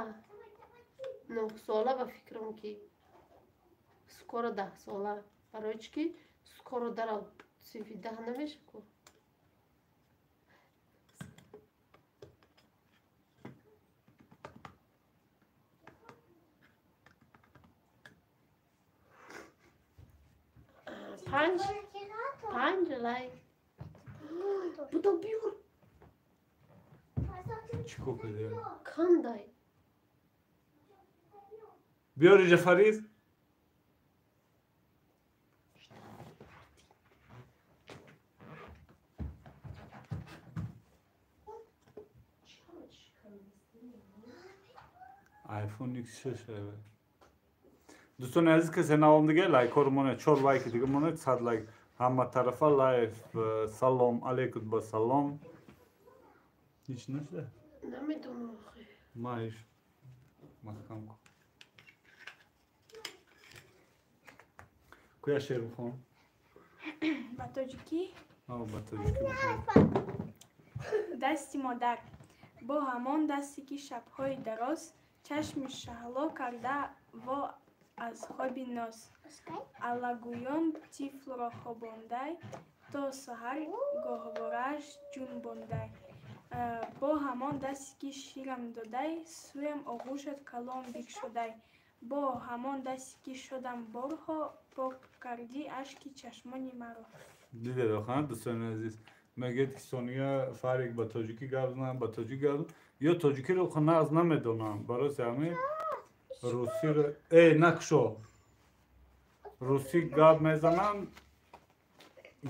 Нӯҳсола ба фикрам ки скоро 10 сола. Барои чӣ ки скоро дара синфи 10 намеша ку. Панҷ панҷ лайк. Будо биёр. Чӣ кор кардӣ? Кандай. Биёр иҷа, Фарид. iPhone X6. Дӯстони азиз, касе навом дига лайкҳоро монед, чор лайки дига монед, 100 лайк. Ҳама тарафа лайф. Салом алейкум, ба салом. Ҳеҷ нашуда? Намедонам охи. Ма ҳеҷ маҳкам кун. Куя шеър бихон. Ба тоҷикӣ? Ба тоҷикӣ бихон. Дасти модар. Бо ҳамон дасте ки шабҳои дароз чашми шаҳло карда во аз хоби ноз аллагӯён тифлро хобондай, то саҳар гоҳворааш ҷунбондай. Бо ҳамон дасте ки ширам додай, сӯям оғӯшат калон бикшодай. Бо ҳамон дасте ки шодам борҳо, пок кардӣ ашки чашмони маро. Дидед охана, дӯстони азиз, мегӯяд ки Сония Фарик ба тоҷикӣ гап занам, ба тоҷикӣ гап, ё тоҷикиро нағз намедонам, барои ҳамин русиро э накушо, русӣ гап мезанам,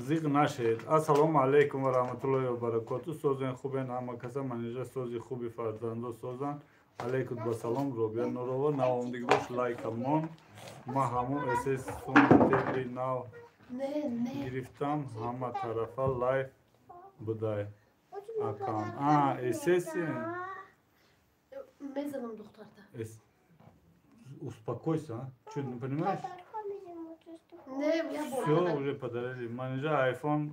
зиқ нашед. Ассалому алайкум ва раҳматуллоҳи ва баракоту. Созен, хубен ҳама каса? Манижа сози, хуби, фарзандо созан. Алейкум ба салом. Робия Нурова, навомдиги бош, лайкамон. Ма ҳамун эсес сумтели нав гирифтам, ҳама тарафа лайф будай акам. А эсес. Мезанам духтарта. Успокойся, а? Что, не понимаешь? Не, я Все, уже подарили. Манижа iPhone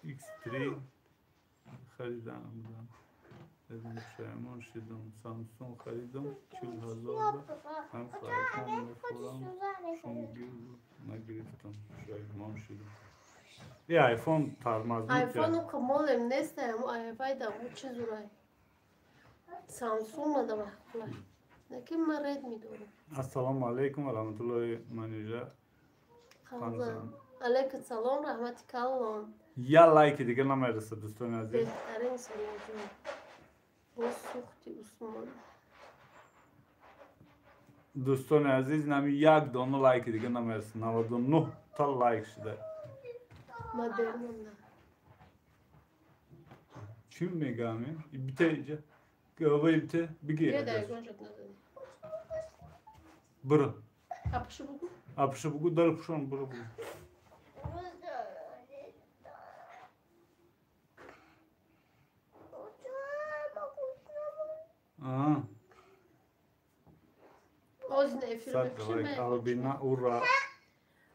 X3 харидам. Пушаймон шидам. Samsung харидам. 40 000. Ҳам iPhone мехӯрам. Шунгил нагирифтам. Пушаймон шидам. И iPhone тормоз. iPhone камолем нест, айвайда чӣ зурай. Samsung мада маъқулай. Лекин ман Redmi дорам. Ассалому алайкум ва раҳматуллоҳи, Манижа. Ханзан. Алейкум салом, раҳмати калон. Я лайки дига намерасад, дӯстони азиз. Беҳтарин Соняҷон. Боз сӯхти Усмон. Дӯстони азиз, нами як дона лайки дига намерасад. 99 та лайк шуда. Ман дер мондам. Чӣ мегӯям? Бите иҷа. Вай бите бигир. Бия, дар ягон ҷо назанӣ. Биро. Апушу бугу? Апушу бугу, дар пушон буро бугу. Албина ура.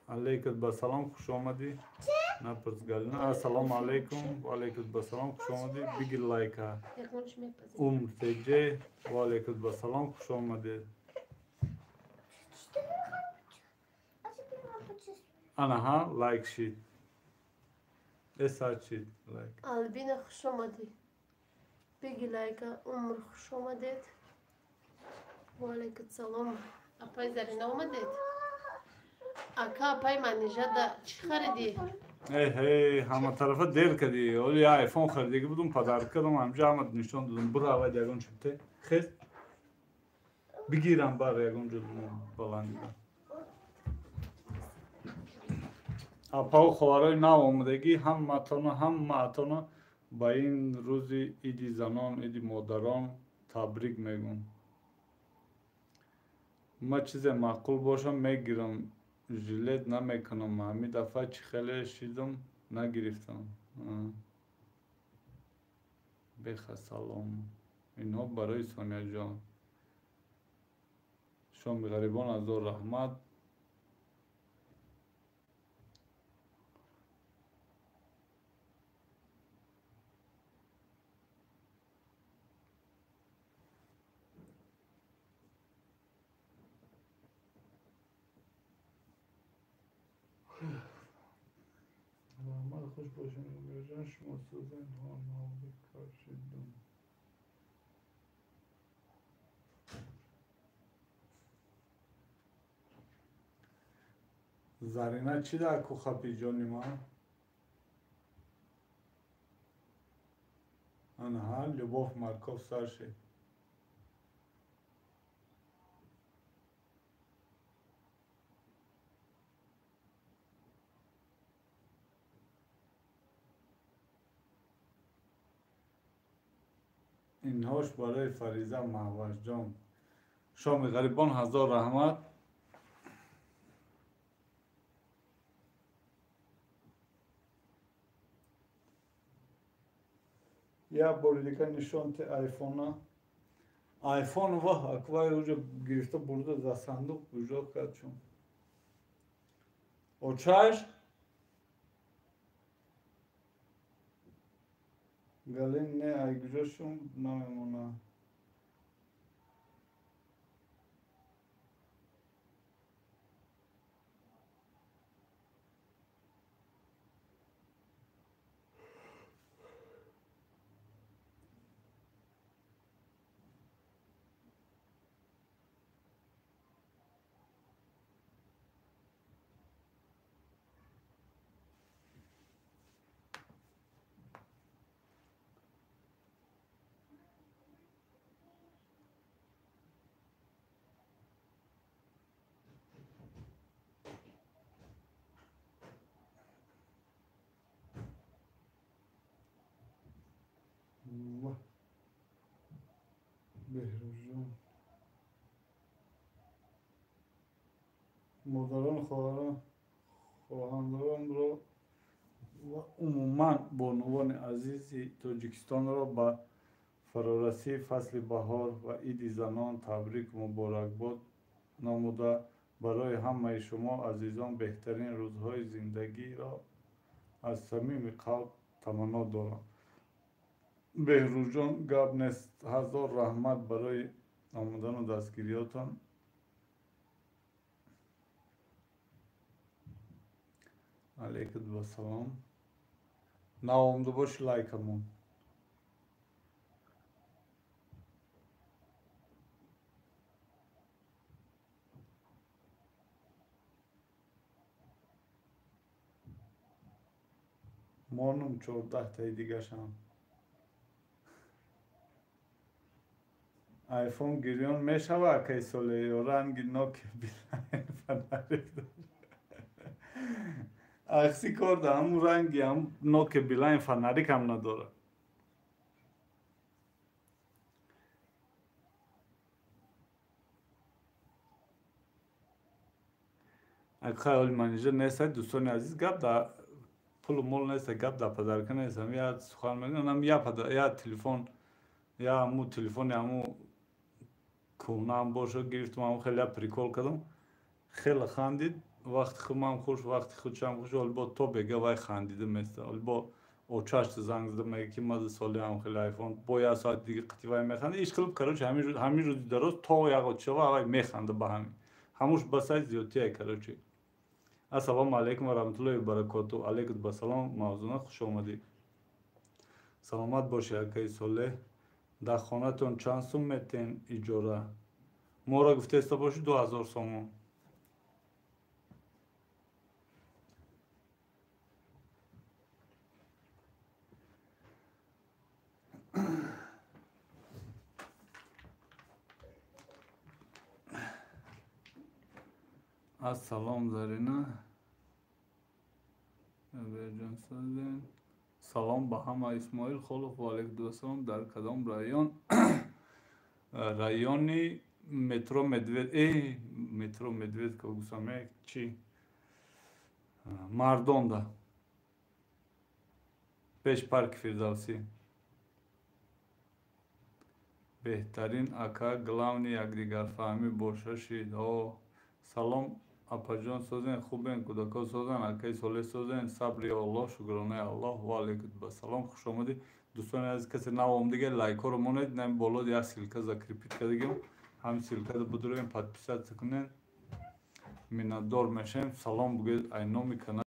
Алейкум ба салом, хуш омадӣ. Напурс Галина. Ассалому алайкум. Ва алейкум ба салом, хуш омадӣ. Бигир лайка. Умр ТЖ. Ва алейкум ба салом, хуш омадед. Анаҳа, лайк шид. Эсар шид лайк. Албина хуш омадӣ. Бигир лайка. Умр хуш омадед. Ва алейкум салом. Апай Зарина омадед? Ака апай Манижада чӣ харидӣ? Эй, ҳама тарафа дер кардӣ. Оли я айфон харидагӣ будум, падарка кардам, ҳамҷа ҳама нишон додам. Бура аввал ягон чипте. Хез. Бигирам бар ягон ҷо баландида. Апаву хоҳарои нав омадагӣ ҳамаатона ба ин рӯзи иди занон, иди модарон табрик мегӯм. Ма чизе маъқул бошам мегирам, жилет намекунам. Ҳамин дафъа чӣ хеле шидам нагирифтам. Беха салом. Инҳо барои Сонияҷон. Шоми ғарибон ҳазор раҳмат. Раҳмат, хуш бошед, Нурбиёҷон. Шумо сӯзен ҳо бекор шудум. Зарина чӣ дар кухапи ҷони ман? Анаҳа, Любов Марков сар шид. Инҳош барои Фариза Маҳвашҷон. Шоми ғарибон ҳазор раҳмат. Як бори дигар нишон те айфона. Айфон ваҳ, аквай уҷа гирифта бурда за сандуқ буҷо кард чун. Очаш? Галин не, ай куҷошум намемона. Беҳрӯзҷон. Модарон, хоҳарон, хоҳандоронро ва умуман бонувони азизи Тоҷикистонро ба фарорасии фасли баҳор ва иди занон табрик муборакбод намуда, барои ҳамаи шумо азизон беҳтарин рӯзҳои зиндагиро аз самими қалб таманно дорам. Беҳрӯзҷон, гап нест, ҳазор раҳмат барои омадану дастгириётон. Алейкум вассалом. Наомада боши лайкамон. Монум 14таи дигашам. Айфон гирён мешава акай соле ё ранги ноки билайн фонарик дорад. Ахси кор да ҳамун ранги ҳам ноки билайн фонарик ҳам надорад. Хай менеҷер нест, дӯстони азиз, гап дар пулу мол нест, гап дар подарка нест. Ҳам я сухан мегӯям, я я телефон, я ҳаму телефони ҳаму кӯҳнаам боша гирифтам, ҳаму хеле я прикол кардам. Хеле хандид, вақти худмам хуш, вақти худшам хуш, оли бо то бега вай хандида места. Оли бо очашт занг зада мега ки ма соли ҳам хеле айфон, бо як соат дига қити вай механда. Ишқилиб, короче, ҳамин рӯзи дароз то як очава вай механда ба ҳамин. Ҳамуш басай зиёдтия, короче. Ассалому алайкум ва раҳматуллоҳи ва баракоту. Алайкум басалом, Мавзуна, хуш омадӣ. Саломат бошӣ, акаи Солеҳ. Дар хонатон чанд сум метен иҷора? Моро гуфтеста бошӣ 2000 сомон. Ассалом, Зарина. Салом ба ҳама. Исмоил Холов, ва алайкум ассалом. Дар кадом район? Райони метро Медвед. Метро Медведка гусаме чи? Мардонда. Пеш парки Фирдавсӣ. Беҳтарин ака, главни якдигарфаҳмӣ боша шид. Салом апаҷон, созен, хубен, кӯдако созен, акаи Солеҳ созен, сабри Аллоҳ, шукронаи Аллоҳ, ва алайкум ассалом, хуш омадӣ. Дӯстони азиз, касе нав омадига лайкҳоро монед, нами боло як ссылка закрепить кардагим, ҳамин ссылкаро бидуроем, подписаться кунед, миннатдор мешавем. Салом бугӯед ай номи канали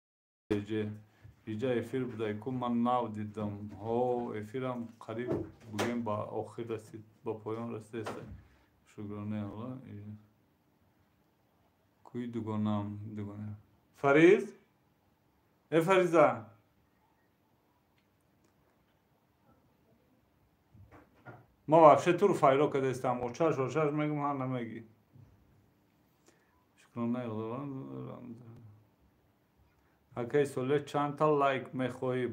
иҷа эфир будай ку ман нав дидам. Ҳо, эфирам қариб бугӯем ба охир расид, ба поён расидааст. Шукронаи Аллоҳ. Куи дугонам, дугонам. Фариз? Фариза! Ма вообще туро файро кардастам. Очаш, очаш мегум, ҳа намегӣ. Шукронаи Аллоҳ. Акаи Солеҳ, чандта лайк мехоҳӣ,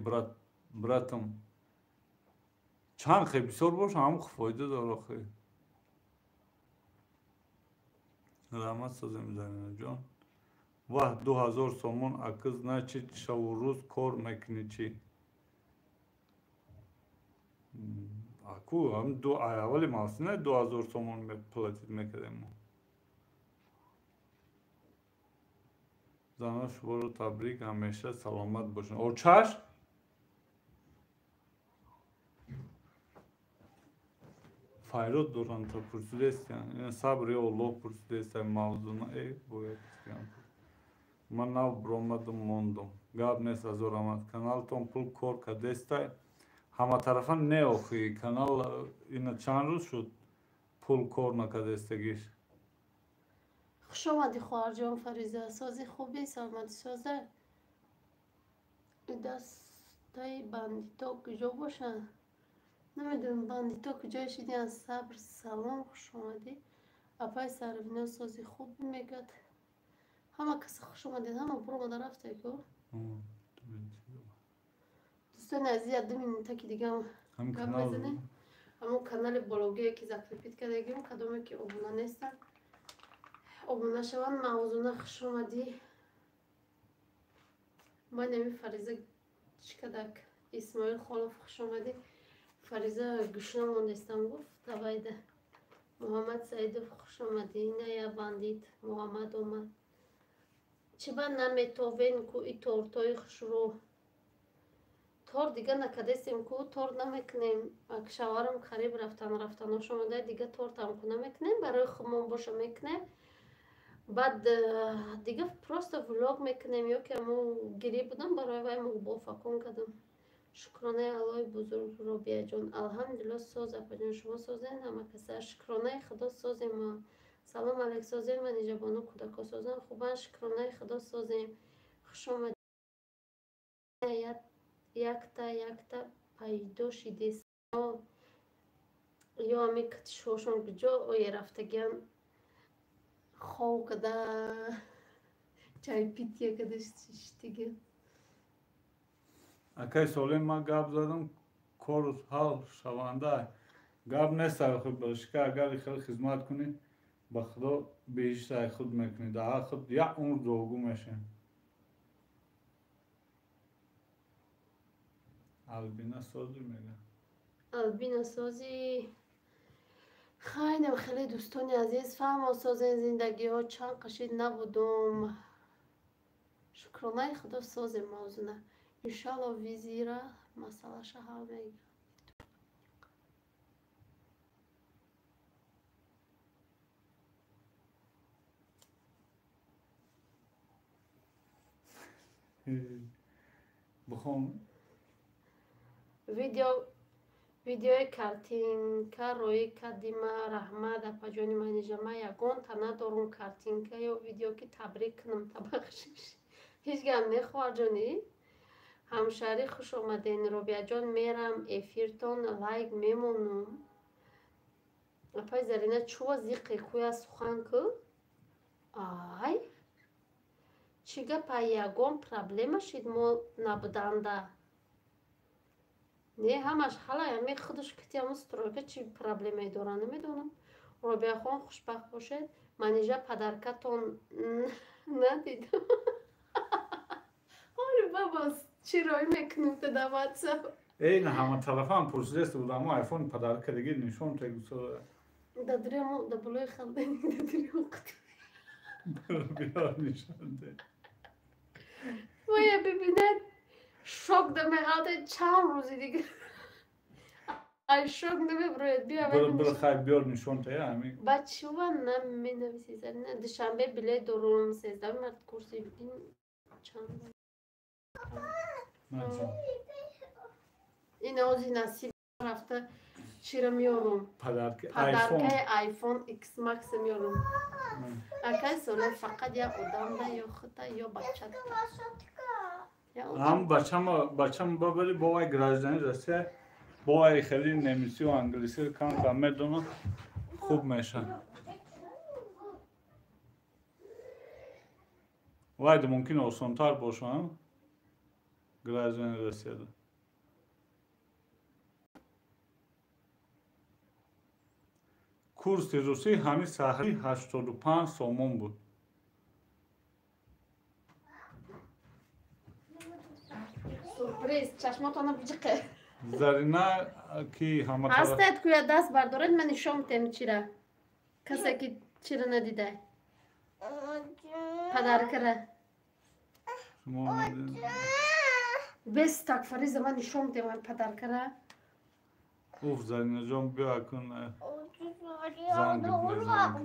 братам? Чанд хе бисёр боша, ҳам фоида дора хе. Раҳмат созем, Заринаҷон. Ваҳ, 2000 сомон, акы, значит, шаву рӯз кор мекунӣ чӣ? Аку, аввали мавсим не 2000 сомон платить мекардем мо. Занон шуморо табрик, ҳамеша саломат бошед. Очаш? Файрод доранд та пурсидестиян. Сабри Аллоҳ пурсидестиян Мавзуна. Бояд ман нав биромадум, мондум. Гап нест, азор раҳмат. Каналтон пул кор кардестай? Ҳаматарафа не охи. Канал ина чанд рӯз шуд пул кор накардестагиш. Хуш омадӣ, хоҳарҷон Фариза. Сози хуби, саломатӣ соза. Дастаи бандито куҷо бошанд? Намедонам бандито куҷо шидиянд. Сабр, салом, хуш омадӣ. Апаи Сарвино сози хуб мегӯяд. Ҳама каса хуш омадед, ҳама биромада рафтае ку. Дӯстони азиз, як ду минутаки дигам гап мезанем. Ҳамон канали бологие ки закрепить кардагим, кадоме ки обуна нестанд, обуна шаванд. Мавзуна, хуш омадӣ. Ман ами Фариза чӣ кадак? Исмоил Холов, хуш омадӣ. Фариза гӯшна мондестам гуфт. Давайда. Муҳаммад Саидов, хуш омадӣ. Ина я бандит Муҳаммад омад. Чӣ ба наметовен ку и тортҳои хушрӯ? Торт дига накардестем ку, торт намекунем. Шаварам қариб рафтан рафтанош омада, дига тортам ку намекунем, барои худмон боша мекунем. Баъд дига просто влог мекунем, ё ки ҳамо гирӣ будам, барои вай муғбофакон кардам. Шукронаи Аллоҳи бузург, Робияҷон. Алҳамдулилло, соз апаҷон, шумо созен, ҳама каса. Шукронаи Худо созем ма. Салом алейк, созем Манижабону, кӯдако созен, хубан, шукронаи Худо созем. Хуш омадед. Якта якта пайдо шидест. Ё ами китишҳошон куҷо оя рафтагиан, хов када чайпития када шиштиги. Акаи Солеҳ, ман гап задам, кор ҳал шаванда. Гап нест, шика, агар хеле хизмат кунӣ, Ба худо беҳишт худ мекунӣ, дар худ як умр дуогӯ мешавем. Албина созӣ мега. Албина созӣ. Хайнам хеле дӯстони азиз, фаҳмо созен зиндагиҳо чанд қашид набудум. Шукронаи худо созем мавзуна. Иншалло визира масъалаша ҳал мегардад. Бихон. Видеои картинка роӣ кардима, раҳмат апаҷони Манижа. Ман ягонта надорум картинка ё видео ки табрик кунам, табахшиш. Ҳеҷ гап не, хоҳарҷонӣ. Ҳамшаҳрӣ хуш омаден. Робияҷон, мерам эфиртон лайк мемонум. Апаи Зарина, чӯва зиқе кӯя сухан кӯ? Ай, чӣ гапа, ягон проблема шид мо набуданда? Не, ҳамаш ҳалай ами худаш китиаму стройка чӣ проблемае дора, намедонам. Робияхон, хушбахт бошед. Манижа, падаркатон надидам. Ҳоли баба, чӣ роӣ мекунем та дар ватсап? Эй, на ҳама тарафаам пурсидест буд, аммо айфон падарка диги нишон тегусо. Дадриаму да болои халдани дадриаму қути. Биёр нишон де. Вая бибинед, шок да меғалте чанд рӯзи дигар. Ай шок намеброяд, биё. Бир хай биёр нишон те ами. Ба чува наменависи Зарина? Душанбе билет дорум, 13 март курси ин чанд? Ин ози насиб рафта чира меёрум? Падаркаи iPhone X Max меёрум. Акай сола фақат як одамда ё хута ё бачата. Ҳам бачама бабари бо вай гражданин Россия, бо вай хеле немисию англисиро кам кам медонад, хуб мешавад. Вай мумкин осонтар бошад гражданин Россияда. Курси русӣ ҳамин саҳри 85 сомон буд. Сюрприз, чашмотона биҷиқе. Зарина ки ҳама ҳастед кӯя даст бардоред, ман нишон метем чира. Касе ки чира надида. Падаркара. Бес так Фариза, ман нишон метем падаркара. Уф, Заринаҷон, биё акун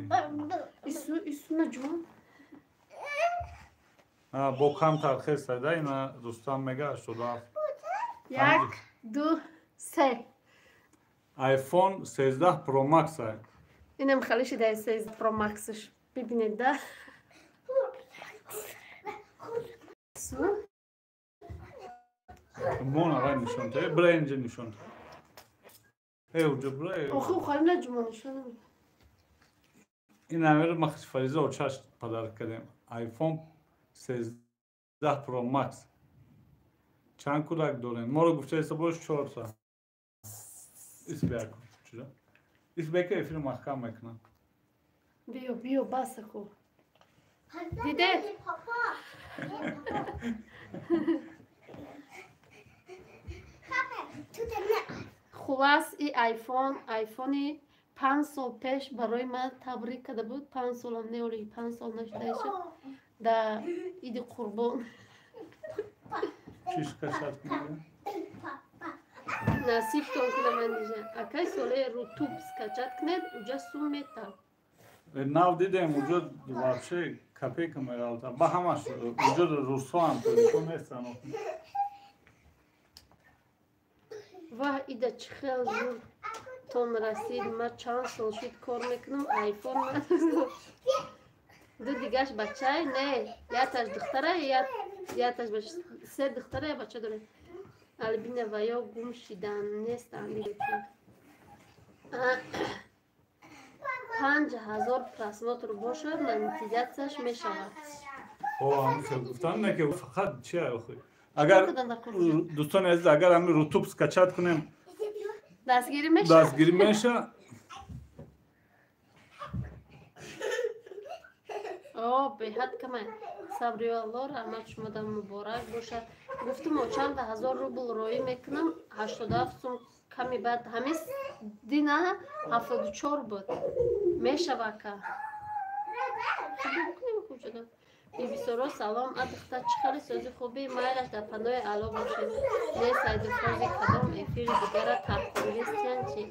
занг мезанам. Ису, ису наҷон. Бо камтар хеста, ина Рустам мега 87. 1, 2, 3. iPhone 13 Pro Max. Инам хеле шида 13 Pro Max-ш. Бибинед да. Су? Мона вай нишон те, бра инҷа нишон те. Э, уҷа бра. Оху халим наҷумо нишон. Ин амир ма Фариза очаш падар кардем. iPhone 13 Pro Max. Чанд кӯдак дорем? Моро гуфтаеста бош 4 та. Исбек чиро? Исбек эфир маҳкам мекунам. Биё, биё, басаку. Дидед? Хулас, и айфон, айфони 5 сол пеш барои ман табрик карда буд. 5 солам не, оли 5 сол нашудаиша. Да иди қурбон. Чиш кашад кунед? Насибтон кунам, Манижа. Акай соле рутуб скачат кунед, уҷа сум мета. Нав дидем, уҷа вообще копейка меғалта. Ба ҳамаш уҷа русҳо ҳам тоҷикҳо нестанд. Ваҳ, ида чӣ хел зуртон расид. Ман чанд сол шуд кор мекунам, айфон надорам. Ду дигаш бачай, не, яташ духтара, яташ бача, се духтара, я бача дорем. Албина ва ё гум шидан нестанд. 5000 просмотр бошад, монетизатсияш мешавад. О, ҳамин хел гуфтам, не ки фақат чи охи. Агар дӯстони азиз, агар ҳамин рутуб скачат кунем, дастгирӣ мешавад. Дастгирӣ мешавад. О, беҳад камай. Сабриё Алло, раҳмат, шумода муборак бошад. Гуфтум, чанд ҳазор рубл роӣ мекунам, 87 сум ками баъд ҳамин дина 74 буд. Мешава ка. Бибисоро салом, адухта чӣ хеле сози хуби, майлаш дар паноҳи Алло бошед. Не Сайдуфози кадом эфири дигара тархонистиян чи?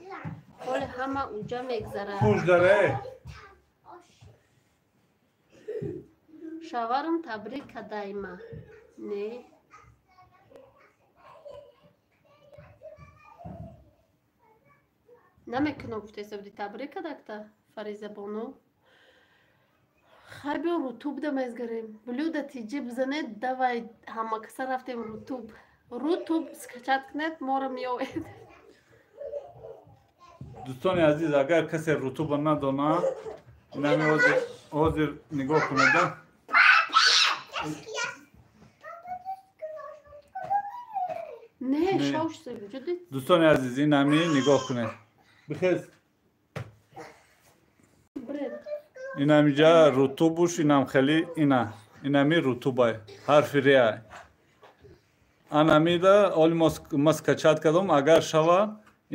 Ҳоли ҳама уҷа мегзарад. Хуш даре. Шаварам табрик кадайма. Не. Намекунам гуфтеса буди табрик кадакта Фариза бону. Хай биё Рутуб да мезгарем. Блюда тиҷи бизанед, давай ҳама каса рафтем Рутуб. Рутуб скачать кунед, моро меоед. Дӯстони азиз, агар касе Рутуба надонад, инами ҳозир нигоҳ кунед. Не, шош вуҷуди. Дӯстони азиз, инами нигоҳ кунед. Бихез. Инамиҷа рутубуш, инам хеле ина. Инами рутубай, ҳарфи реай. Анамида оли ма скачать кардам, агар шава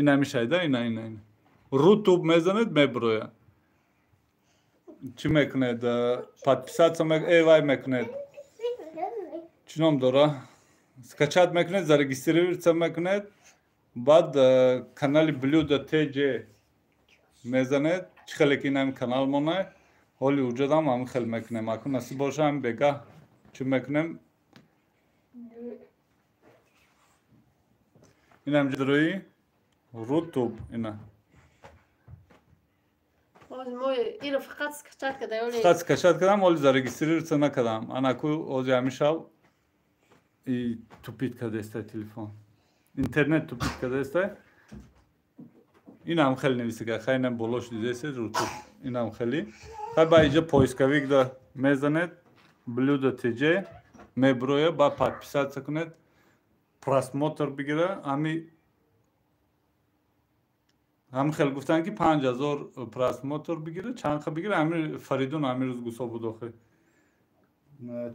инами шайда, ина ина ина. Рутуб мезанед, меброя. Чӣ мекунед? Подписаться вай мекунед. Чӣ ном дора? Скачать мекунед, зарегистрироваться мекунед, баъд канали Блюда ТЖ мезанед. Чӣ хеле ки инами канал монай, ҳоли уҷадам ҳамин хел мекунем. Акун насиб боша, ҳам бегаҳ чӣ мекунем? Инам ҷудрои Рутуб ина. Фақат скачать кардам. Фақат скачать кардам, ҳоли зарегистрироваться накардам. Анаку ҳози ҳамин шаб и тупит кардааста телефон. Интернет тупит кардааста. Инам хеле нависига, хай инам болош дидесед Рутуб. Инам хеле. Хай ба иҷа поисковик да мезанед, Блюда ТЖ меброя, ба подписаться кунед, просмотр бигира. Ҳами хел гуфтанд ки 5000 просмотр бигира, чанд ха бигира. Ҳами Фаридун ҳами рӯз гусо буд охир.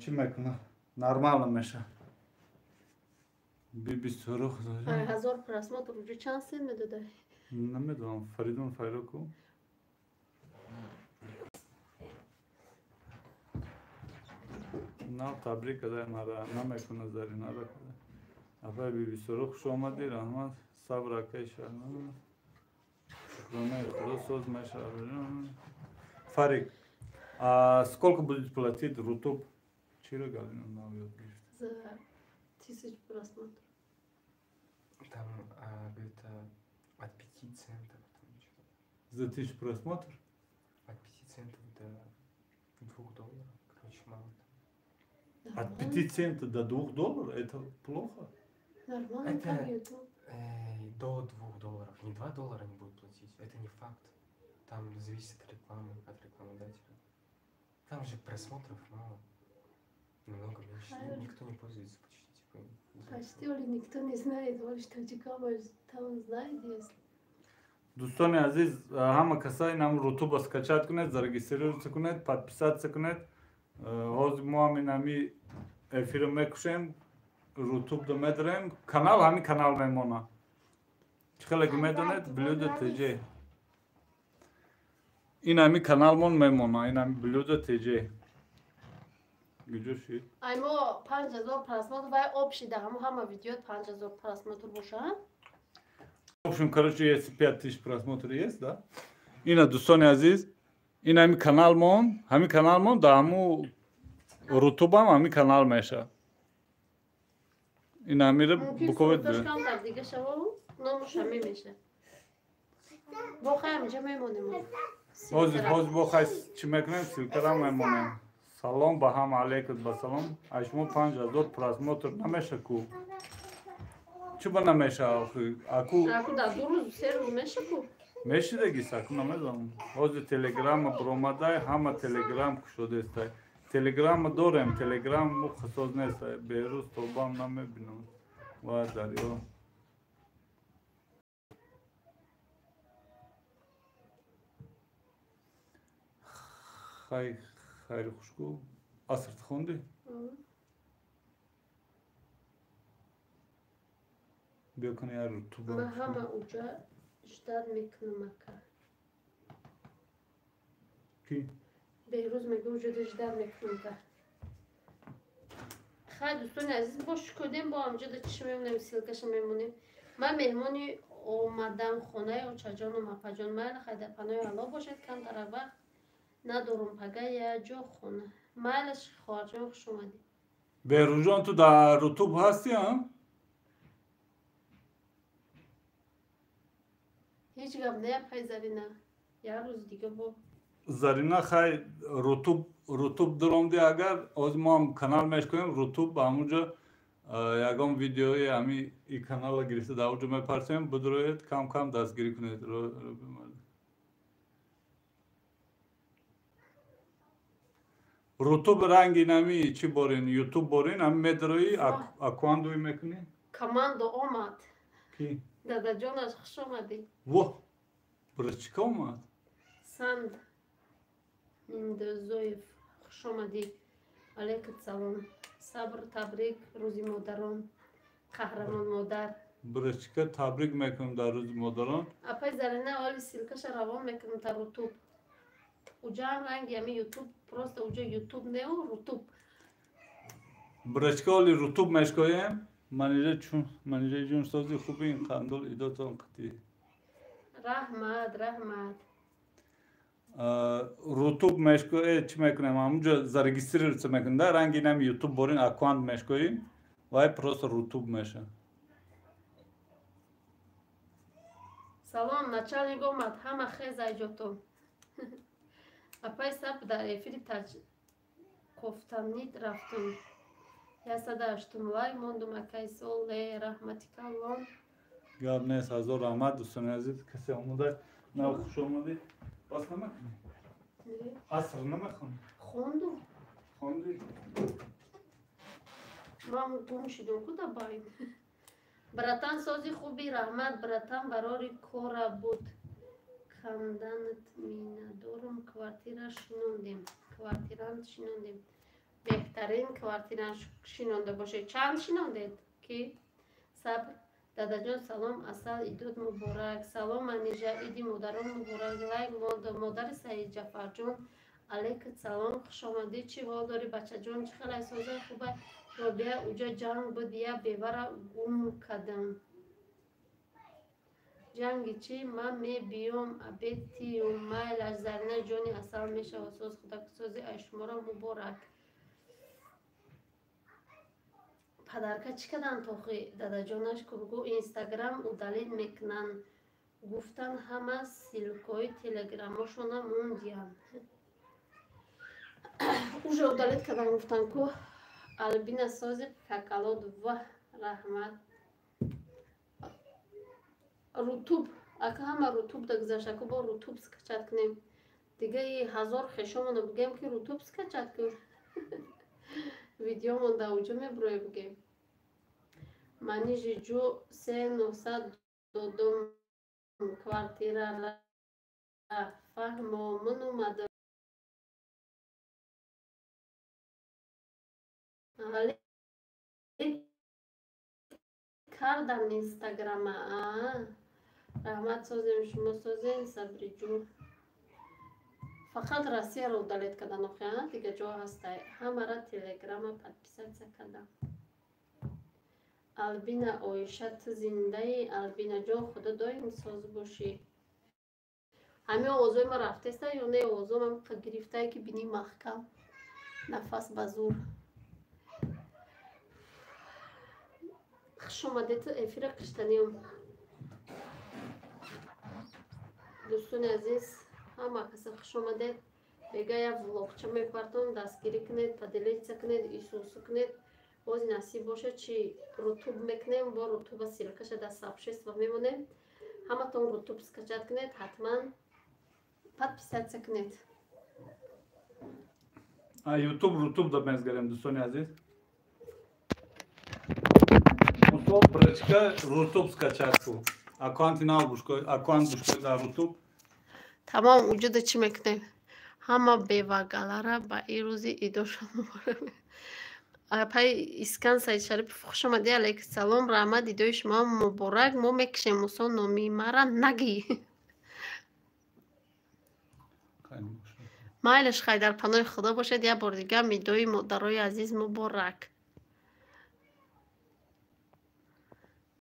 Чӣ мекуна? Нормально меша. Биби Сурух. 1000 просмотр уже чанд сен медодай? Намедонам, Фаридун Файроку. На табрик кадай мара, намекуна Заринара. Афай Биби Сурух, хуш омадӣ, раҳмат. Сабр акай шаҳр. Фарик, а сколько будет платить Рутуб? Чиро Галина нам ёд гирифт? За 1000 просмотров. Там где-то от 5 центов. Там За 1000 просмотров? От 5 центов до $2. Короче, мало там. От 5 центов до $2? Это плохо? Нормально, это, как YouTube. До $2. Не $2 они будут платить. Это не факт. Там зависит от рекламы, от рекламодателя. Там же просмотров мало. Намного меньше. Никто не пользуется почти. Типа, почти никто не знает, может, там знает, если. Дӯстони азиз, ҳама касае нам Рутуба скачать кунед, зарегистрироваться кунед, подписаться кунед. Ҳозир мо ҳамин ҳами эфирро мекушем, Рутуб да медарем, канал ҳамин канал мемона. Чӣ хеле ки медонед, Блюда ТЖ. Ин ҳами каналмон мемона, ин ҳами Блюда ТЖ. Гуҷо шид? Ай мо 5000 просмотр вай общий да ҳаму ҳама видео 5000 просмотр боша. В общем, короче, если 5000 просмотров есть, да? Ина, дӯстони азиз, ин ҳами каналмон да ҳаму Рутубам ҳами канал меша. Ин ҳамиро буковед. Дига шаво номуш ҳами меша. Бо хай ҳаминҷа мемонем. Ҳозир бо хай чӣ мекунем? Ссылкара мемонем. Салом ба ҳама, алейкум ба салом. Ай шумо 5000 просмотр намеша ку? Чӣ ба намеша охи? Аку Аку да ду рӯз се рӯз меша ку? Мешидагис, аку намедонам. Ҳозир телеграма буромадай, ҳама телеграм кушодаестай. Телеграма дорем, телеграм мухасоз нестай. Берӯз тобам намебинам. Ва дарё. Хай Хайри хушку. Асрт хонди? Биё кани я рутуба. Ман ҳама уҷа ждат мекунам ака. Ки? Беҳрӯз мега уҷада ждат мекунам та. Хай дӯстони азиз, бо шукодем, бо ҳамҷода чиш мемонем, ссылкаша мемонем. Ман меҳмони омадам хонаи очаҷону апаҷон. Майли, хай, дар паноҳи Аллоҳ бошед, камтара вақт надорум, пага яҷо хона. Майлаш, хоҳарҷон, хуш омадӣ. Беҳрӯзҷон, ту дар рутуб ҳастӣ, а? Ҳеҷ гап не, апай Зарина. Як рӯз дига бо. Зарина, хай, рутуб дуромди, агар ҳозир мо ҳам канал мешкунем, рутуб ҳамунҷо ягон видеои ҳами и каналро гирифта дар онҷо мепарсем, бидуроед, кам кам дастгирӣ кунед. Рутуб ранги нами чӣ борин, ютуб борин, ҳами медароӣ, аккаунтуи мекунӣ. Командо омад. Ки? Дадаҷонаш, хуш омадӣ. Во, брачка омад. Санд Индозоев, хуш омадӣ. Алейкум салом. Сабр, табрик, рӯзи модарон. Қаҳрамон модар. Брачка табрик мекунам дар рӯзи модарон. Апай Зарина, оли ссылкаша равон мекунам та рутуб. Уҷаам ранги ами ютуб, просто уҷа ютуб неу, рутуб. Брачка, оли рутуб мешкоем. Манижа чун, Манижа ҷун, сози хуби ин қандол идотон қатӣ. Раҳмат, раҳмат. Рутуб мешко чӣ мекунем, ҳамунҷо зарегистрироваться мекунем, да, ранги нами ютуб борин аккаунт мешкоем, вай просто рутуб меша. Салом, начальник омад, ҳама хез айҷотон. Апай Саб, дар эфири таҷ кофтанид рафтум. 108 лайк мондум, акай Соле, раҳмати калон. Гап нест, ҳазор раҳмат, дӯстони азиз, касе омода нав, хуш омадӣ. Бас намекунӣ? Аср намехонӣ? Хондум. Хондӣ? Ман гум шудум ку да байн. Братан, сози хуби, раҳмат, братан, барори кора буд. Канданат минадорум, квартира шинондем. Квартирант шинондем. Беҳтарин квартирант шинонда бошед. Чанд шинондед? Ки? Сабр. Дадаҷон, салом, асал, идод муборак. Салом, Манижа, иди модарон муборак. Лайк мондо, модари Саид Ҷафарҷон. Алейкум салом, хуш омадӣ. Чӣ ҳол дорӣ, бачаҷон? Чӣ хелай соза хубай? Робия, уҷа ҷанг буд, я бевара гум кардам. Ҷанги чӣ? Ман мебиём, абетиюм, майлаш, Зарина ҷони асал мешавад соз, худаксози ай шуморо муборак. Падарка чӣ карданд тохи дадаҷонаш кургу инстаграм удалить мекунанд. Гуфтан ҳама ссылкои телеграмошона мондиянд. Уже удалить кардан гуфтан ку. Албина сози какалод, ва раҳмат. Рутуб, ака ҳама рутуб да гузашта ку, бо рутуб скачать кунем. Дига и ҳазор хешомоно бигем ки рутуб скачать кун. Видеомон да уҷо мебуроя бигем. Манижи ҷу 3900 додум квартирара фаҳмо ман омадам. Кардан инстаграма. Раҳмат, созем, шумо созем, Сабриҷу. Фақат Россияро удалить кардан охи, а? Дига ҷо ҳастай. Ҳамара телеграма подписаться кардам. Албина Оиша, ту зиндаи, Албинаҷон, худо доим соз бошӣ. Ҳамин овозои ма рафтеста ё не? Овозомам гирифтае ки бини маҳкам. Нафас ба зур. Хуш омадед, эфира қиштаниём. Дӯстони азиз, ҳама каса хуш омадед. Бега як влогча мепартом, дастгирӣ кунед, поделиться кунед, исусу кунед. Боз насиб бошад, чи рутуб мекунем, бо рутуба ссылкаша дар сообщество мемонем. Ҳаматон рутуб скачать кунед, ҳатман подписаться кунед. Ютуб рутуб да мезгарем, дӯстони азиз. Мусо брачка рутуб скачать ку. Аккаунти нав бушкой, аккаунт бушкой дар рутуб. Тамом, уҷода чӣ мекунем? Ҳама бевагалара ба ин рӯзи идошон муборак. Апай Искан Саидшарипов, хуш омадӣ, алайкум салом, раҳмат, идои шумо муборак. Мо мекушем, Мусо, номи мара нагӣ. Майлаш, хай, дар паноҳи Худо бошед. Як бори дига идои модарои азиз муборак.